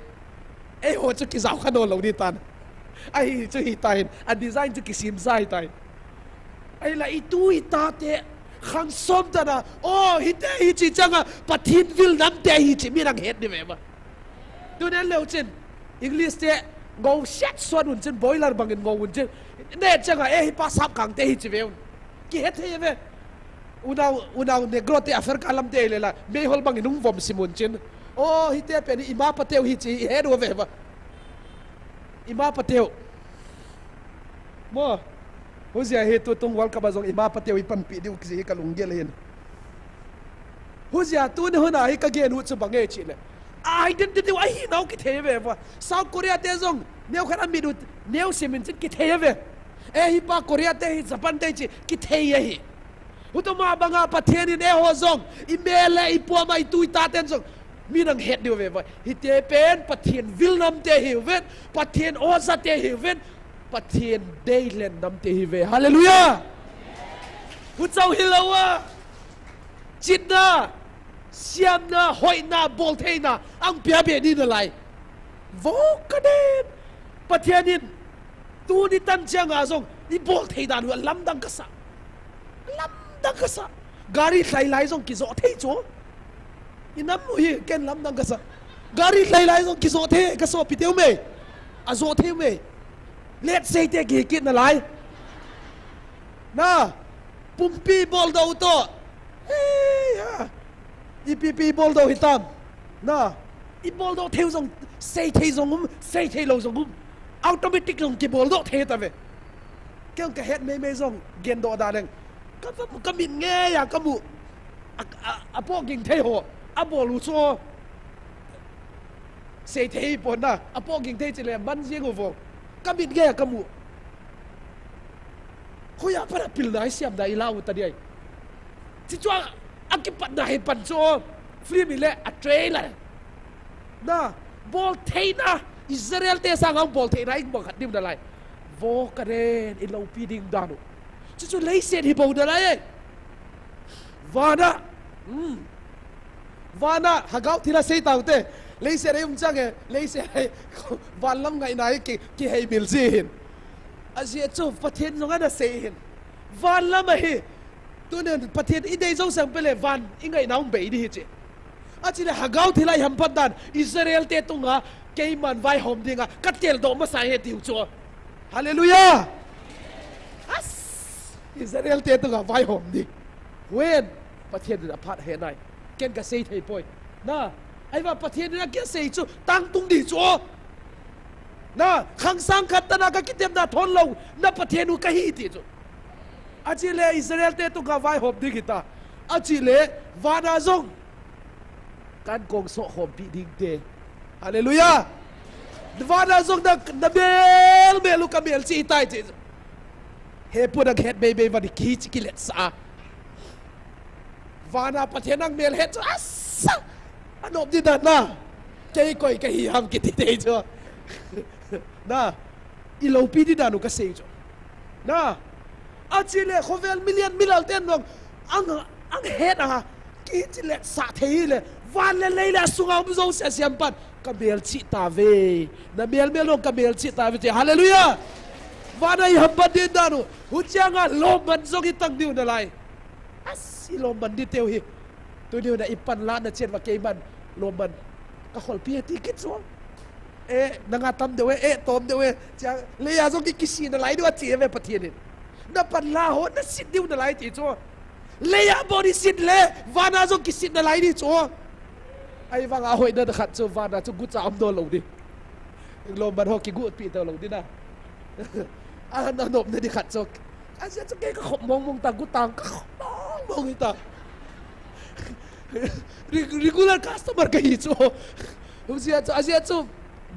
Eiho chu kijao kha nailou ding tan. Ahi chu hitan, a design chu kisem ja hitan. Ahile itu ita te, khang som tana, o, hiti, hiche changa, Pathen vil nam te hiche, mi nang het ding uve ma. Tuni leu chun, English te, ngou set suan un chun, boiler bangin ngou un chun. Ne changa, e hipa sap kang te hiche ve un. Kihet thei ve. Unau, unau Negro te Africa lam te le la, meihol bangin hung vom sim un chun. O, hiti pen ima pateu hiche, ihet u ve va. Ima pateu. Mo, hijeh a hi tutung World Cup a jong ima pateu ipanpi diu kiti hi kalunggel ahin. Hijeh a tuni hun a hi kagen u chu bang e chile. Identity u ahinau kithei ve va. South Korea te jong, neo khat amit u, neo simin chin kithei ve. E hipa Korea te hi Japan te chi, kithei ahi. Hutoma banga Pathen in eiho jong, imel le ipuama itu ita ten jong, mi nang het diu ve va. Hiti pen Pathen vil nam te hiuvin, Pathen o ja te hiuvin, Pathen deilen nam te hiuve. Hallelujah! Huchu hilou a. Chitna, siamna, hoina, boltheina, ahin pia be ding nalai. Vo kaden. Pathen in, tuni tan changa jong, ibol thei dan u lamdang kasa. Lamdang kasa. Gari lhai lai jong kijoh thei chu. Inam u hi ken lamdang kasa. Gari lhai lai jong kijoh thei, kasopi teu me. Ajoh thei me. Let sei te kihi kit nalai. Na, pumpi boldoh to. Hei ha. Ipi ipi boldoh hitam. Na, iboldoh thei jong, sei thei jong um, sei thei lou jong um. Automatic jong kiboldoh thei tave. Kei kahet meimei jong, gendoh da leng. Ka, ka, kamit ngeiya kamu. A, a, apoh ging thei ho. Abol u chu. Sei thei pon na. Apoh ging thei chile, man jeng u vo. Kamit ngeiya kamu. Hoiya pat a pilna hi siamna ilah u ta ding ahi. Chuchu a, akipatna hi pan chu. Film ile a trailer. Na, boltheina, Israel te sanga boltheina, ibang khat dim nalai. Vo kaden, iloupi ding dan u. Chuchu leiset hi bou nalai e. Vana, hmm. Vana, Hagao thila sei taute. Leiset a um chang e, leiset a van lam ngaina hi ki, kiheimil ji hin. Ajeh chu, Pathen jong ana sei hin. Van lam ahi. Tunin Pathen idei jousang pele van, ingaina um bei ding hiche. Achile Hagao thila ihamphat dan, Israel te tunga, keiman vaihom dinga, kateldoh masa e tiu chu. Hallelujah! As! Israel te tunga vaihom ding. When? Pathen in aphat ahe nai. Ken kasei thei poi. Na, ahivang Pathen in akisei chu, tangtung ding chu. Na, khang sang khat tana kakitepna thon lou, na Pathen u kahi ti chu. Achile Israel te tunga vaihom ding hita. Achile, vana jong. Kan kong soh khompi ding te. Hallelujah. Vana jong na, na mel mel u ka melchih tai ti. He pu na het bei bei vani kichi kilet sa. Vana Pathen ang mel het chu asa. Anop di dan na. Kei koi ka hi ham kiti te chu. Na. I lopi di dan u ka sei chu. Na. Achi le khovel million milal ten nong. Ang, ang het a. Kichi le sa thei le. Van le lei le sunga um zo se siam pan. Ka melchih ta ve. Na mel mel nong ka melchih ta ve te. Hallelujah. Vana i ham pan din dan u. Huchianga lomman jong i tang diu na lai. Asi lomman di teu hi. Tuni u na i pan la na chen va kei man lomman. Ka kholpi ti kit chu. E, na nga tam deu e, e, tom deu e. Chia, leia jong ki kisi na lai diu a chi ve Pathen in. Na pan la ho, na sit diu na lai ti chu. Leia boni sit le, vana jong kisit na lai di chu. Ai vang a hoi na khat chu, vana chu gucha um do lo di. Lomman ho ki gu pi do lo di na. A na nop na di khat chu. A sia chu kei ka khop mong mong ta gu tang ka khop mong mong ta. Re-, regular customer ka hi chu. Husia chu, asia chu,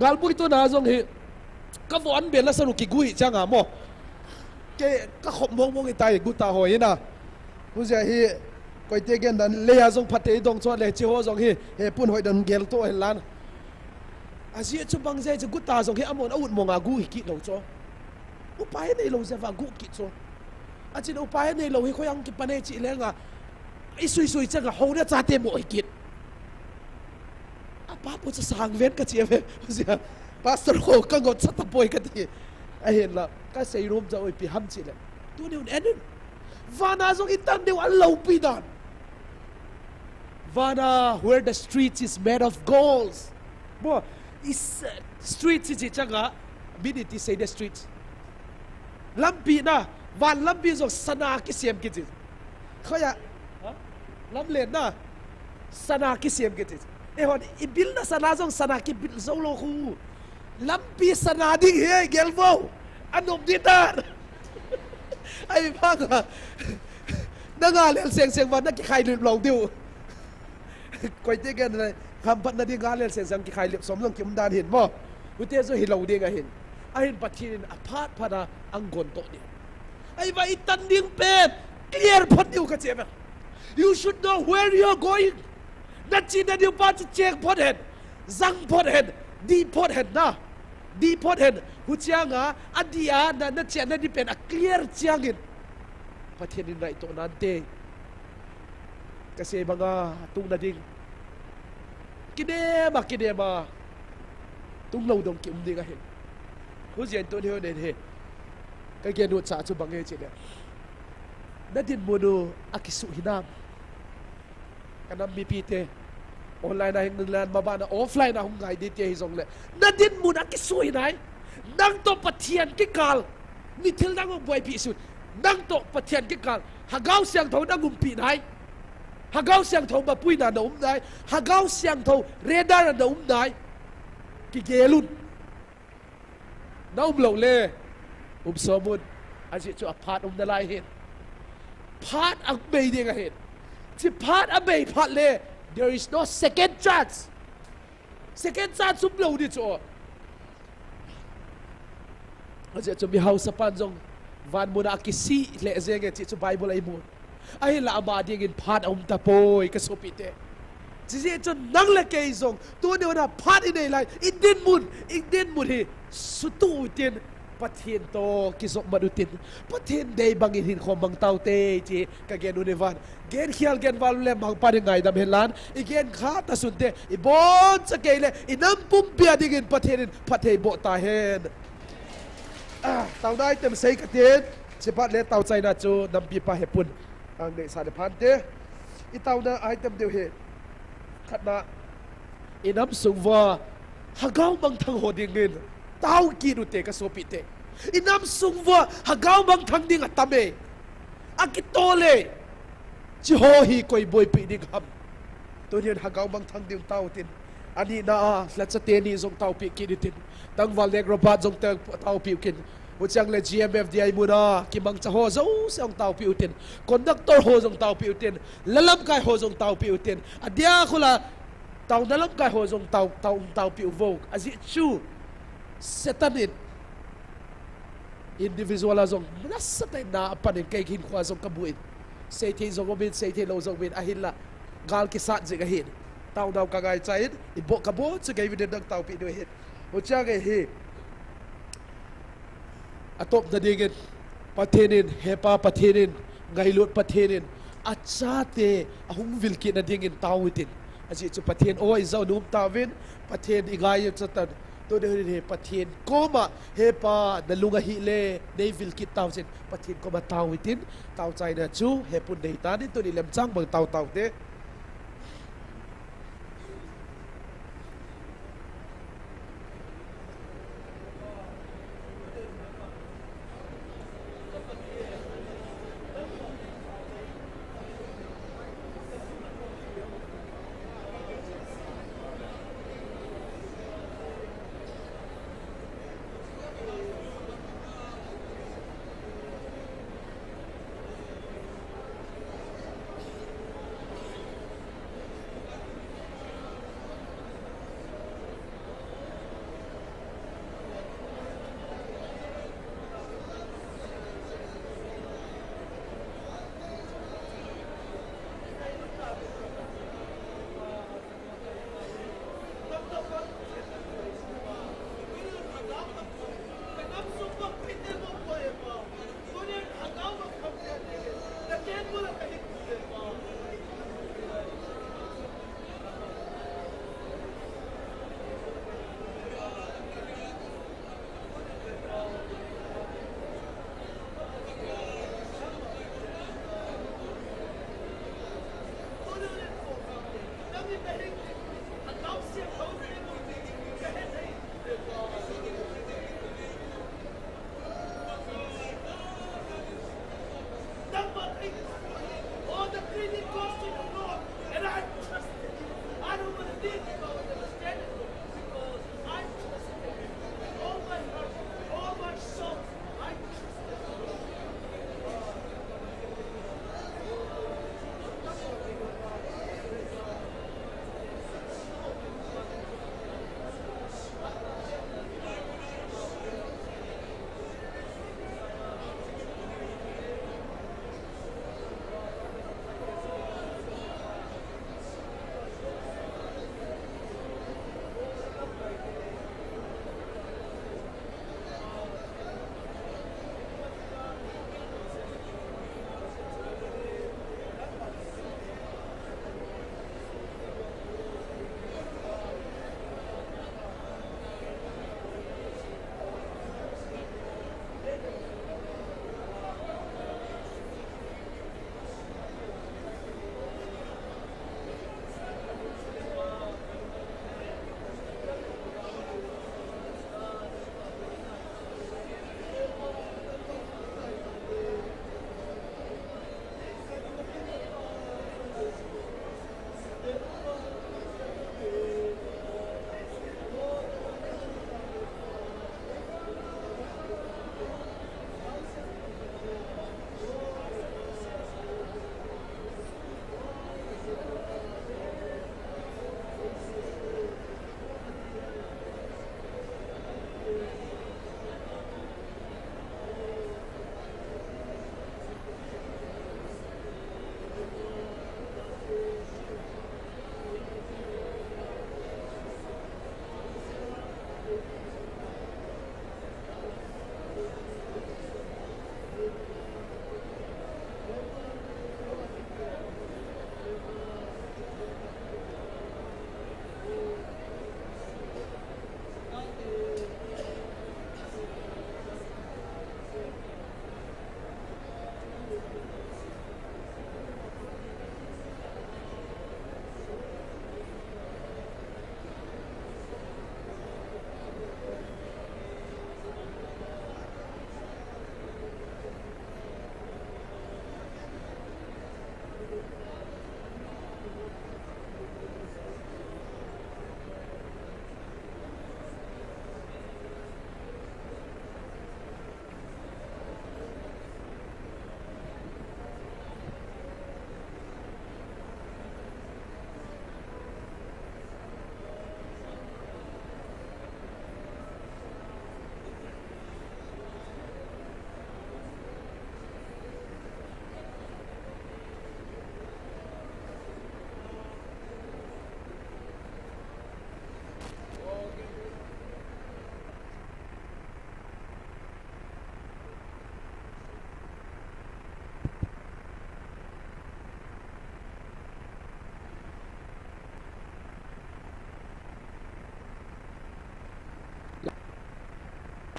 galpui tu na jong hi. Ka vo an bel la saru ki gu hi chang a mo. Kei ka khop mong mong hi ta hi gu ta ho hi na. Husia hi, koite gen dan leia jong phat te dong chon le chi ho jong hi, he pun hoi dan gel to hen lan. Asia chu bang jai chu gu ta jong hi amon a ut mong a gu hi ki lo chu. Upai nei lo jeh va gu ki chu. Achin upai nei lo hi khoi ang kipan e chi lenga. I sui sui changa hona chate mo hi kit. A pa pu chu sang ven ka chi ve. Husia. Pastor ho ka ngot sa ta poi ka ti. Ahin la. Ka sei rum cha oi pi ham chi le. Tuni un en in. Vana jong i tan deu a lopi dan. Vana where the street is made of gold. Bo, is, uh, street chi chi changa. Minute i sei the street. Lampi na, van lampi jong sana kisem kiti. Khoya, ha? Lamlen na, sana kisem kiti. E hon, i bil na sana jong sana ki bil zo lo khu. Lampi sana ding he, gel vo. Anom di ta. Ai bang a. Na nga lel seng seng va na ki khai lim lo diu. Koite gen le, kham pat na ding nga lel seng seng ki khai lip som jong ki um dan hin mo. Ute jo hi lo ding ahin. Ahin Pathen in a phat phat a ang gon to ding. Ai va i tan ding pen, clear phot diu ka che ve. You should know where you are going. Na chi na diu pa chu check phot hen. Jang phot hen. Di phot hen na. Di phot hen. Huchianga, a di a, na, na che na di pen a clear chiang in. Pathen in rai to nan te. Ka sei banga, tung na ding. Kidem a, kidem a. Tung lo dong ki um ding ahin. Hu zian tun hiu nen he. Ka gen u cha chu bang e chi le. Na dinmun u a kisu hinam. Ka nam mipi te. Online a hing lan ma ba na offline a hung ngai di te hi jong le. Na dinmun a kisu hinai. Nang to Pathian kikal. Ni thil nang hung buai pi sun. Nang to Pathian kikal. Hagau siangthou na ngumpi nai. Hagau siangthou mapuina na um nai. Hagau siangthou radar na um nai. Kigelun. Na um lou le. Um somun. Ajeh chu aphat um nalai hin. Phat a bei ding ahin. Chi phat a bei phat le. There is no second chance. Second chance um lou di chu. Ajeh chu mi hausapan jong van muna kisih le jeng e chi chu Bible a i mu. Ahinla ama dingin phat a um tapoi ka sopi te. Chi jeh chu nang le kei jong tuni huna phat i nei lai, i dinmun, i dinmun hi sutu utin Pathian to kijop mat utin Pathian dei bangin hin khom mang tau te chi ka gen u ni van. Gen khial gen val le mangpa ding ngaidam hen lan. I gen kha ta sun te. I bon cha kei le. I nam pumpi a dingin Pathen in phatthei boh ta hen. Ah, tauna item sei ka tin. Chipat le tau chaina chu nampi pa he pun. Ang nei sa le phan te. I tauna item deu he. Khatna. I nam sung uva hagau mangthang ho dingin tao kit u te ka sopi te. I nam sung uva hagau mangthang ding a tam e. A kitol e. Chi ho hi koi boipi ding ham. Tunian hagau mangthang ding tao tin. Ani na a, lhacha teni jong taopi kit utin. Tangval nek Robert jong taopi utin. Huchiang le G M F D I muna, kimangcha ho jouse jong taopi utin. Conductor ho jong taopi utin. Lalamkai ho jong taopi utin. Adia khula Taona lamkai ho jong tao, tao, taopi uvo. Ajeh chu Satan in individual a jong nasatah in na apan in, kei hinkhoa jong kabu in. Seithei jong umin, seithei lou jong umin, ahinla gal kisat jing ahin. Taonau kangaicha in, iboh kaboh chu kei vin in nang taopi diu ahin. Huchea nge hi atopna dingin, Pathen in, Hepa Pathen in, ngailut Pathen in, achate ahung vil kitna dingin tao hitin. Ajeh chu Pathen o ijao nom tauvin, Pathen ingai u chatan. Tuni hin hi Pathen koma, Hepa, nalung ahile nei vil kit tauchun, Pathen koma tao hitin. Taochaina chu hepun nei tan in, tuni lemchang bang tao taute.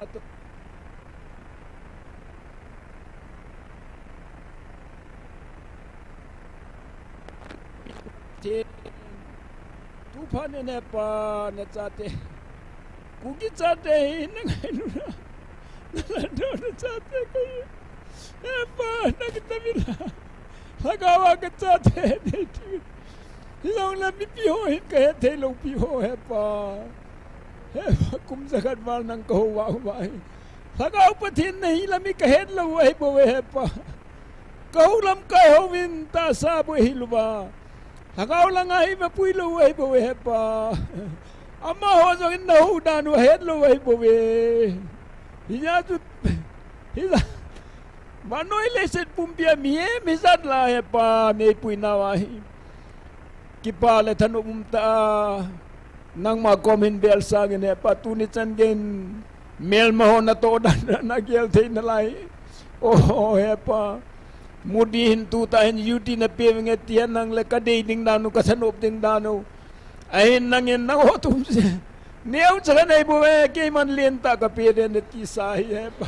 Te, tu phat in Hepa, na chate, Kuki chate hi na ngailu na, na la do na chate kahi. Hepa, na kita mila, lhagao a ka chate, dei ti. Hilou le mipi ho hin ka het thei lou pi ho, Hepa. Hepa, kum jakhat val nang ka hou va, hou va hi. Lhagao Pathen nahi lam hi ka het lou ahi bou ve, Hepa. Ka hou lamkai hou vin tahsa bou ahi lou va. Lhagao langa hi va pui lou ahi bou ve, Hepa. Amaho jong in na hou dan u het lou ahi bou ve. Hijeh chun, hijeh, vannoi leiset pumpi a mihem hijat la Hepa, nei pui nau ahi. Kipa le thanop um tah a, nangma kom hin bel sangin Hepa, tuni chan geiyin, melma ho na toh dan na gel thei nalai. Oh, Hepa. Modi hin tutah hin U T na pe venge tia nang le ka dei ding dan u, ka thanop ding dan u. Ahin nangin nangho thum seh. Neocha ka nei bou ve, keiman lentah ka pe den na tisa hi Hepa.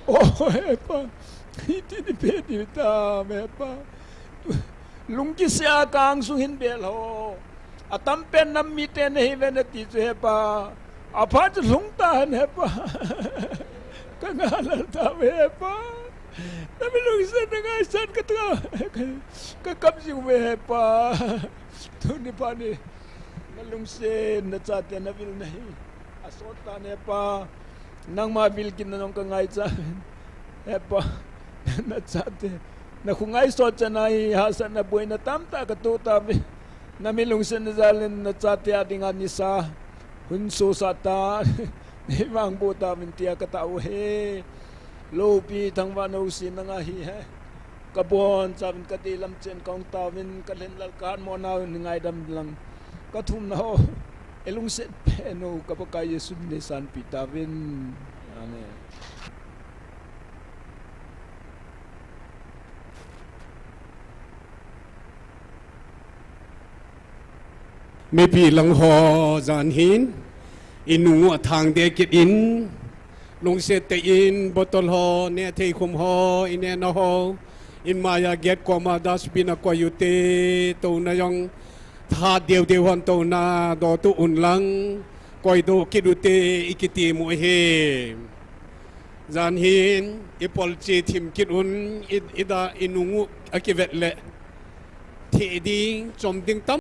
Oh, Hepa. Hiti ni pe ni tam Hepa. Lungkisih a ka angsung hin bel ho. Atam pen nam mite nahi ve na ti chu Hepa. Aphat chu lhung ta hen Hepa. Ka ngai lal tauve Hepa. Na mi lungset na ngaisang ka ta. Ka kap jing uve Hepa. Tuni phat ni. Na lungset na chate na vil nahi. Asot tan Hepa. Nangma vil kit na jong ka ngaicha. Hepa, na chate, na khongai sot chan a hi hahsatna boina tamtah ka toh tauve. Na mi lungsetna jal in na chate a dinga nisa hun sosah tan, nei vangboh tauvin tia ka tao uve. Loupi thangvahna u si nanga hi he. Ka bonchauvin ka deilam chen ka hung tauvin ka lhenlal ka hatmo nau ngaidam lang. Ka thumna ho, ei lungset pen u ka Pakai Jesu min in sanpeh tauvin. Amen. Mipi lang ho jan hin, i nung u athang deh kit in, lungset tah in bottle ho, neh thei khum ho, i nehna ho, in maiya gate koma dustbin a koi u te, touna jong, that deu deu hon touna, doh tu un lang, koi doh kit u te, i kiti mu ahi. Jan hin, i polchi thim kit un, i, i da, i nung u akivet le. Theh ding, chom ding tam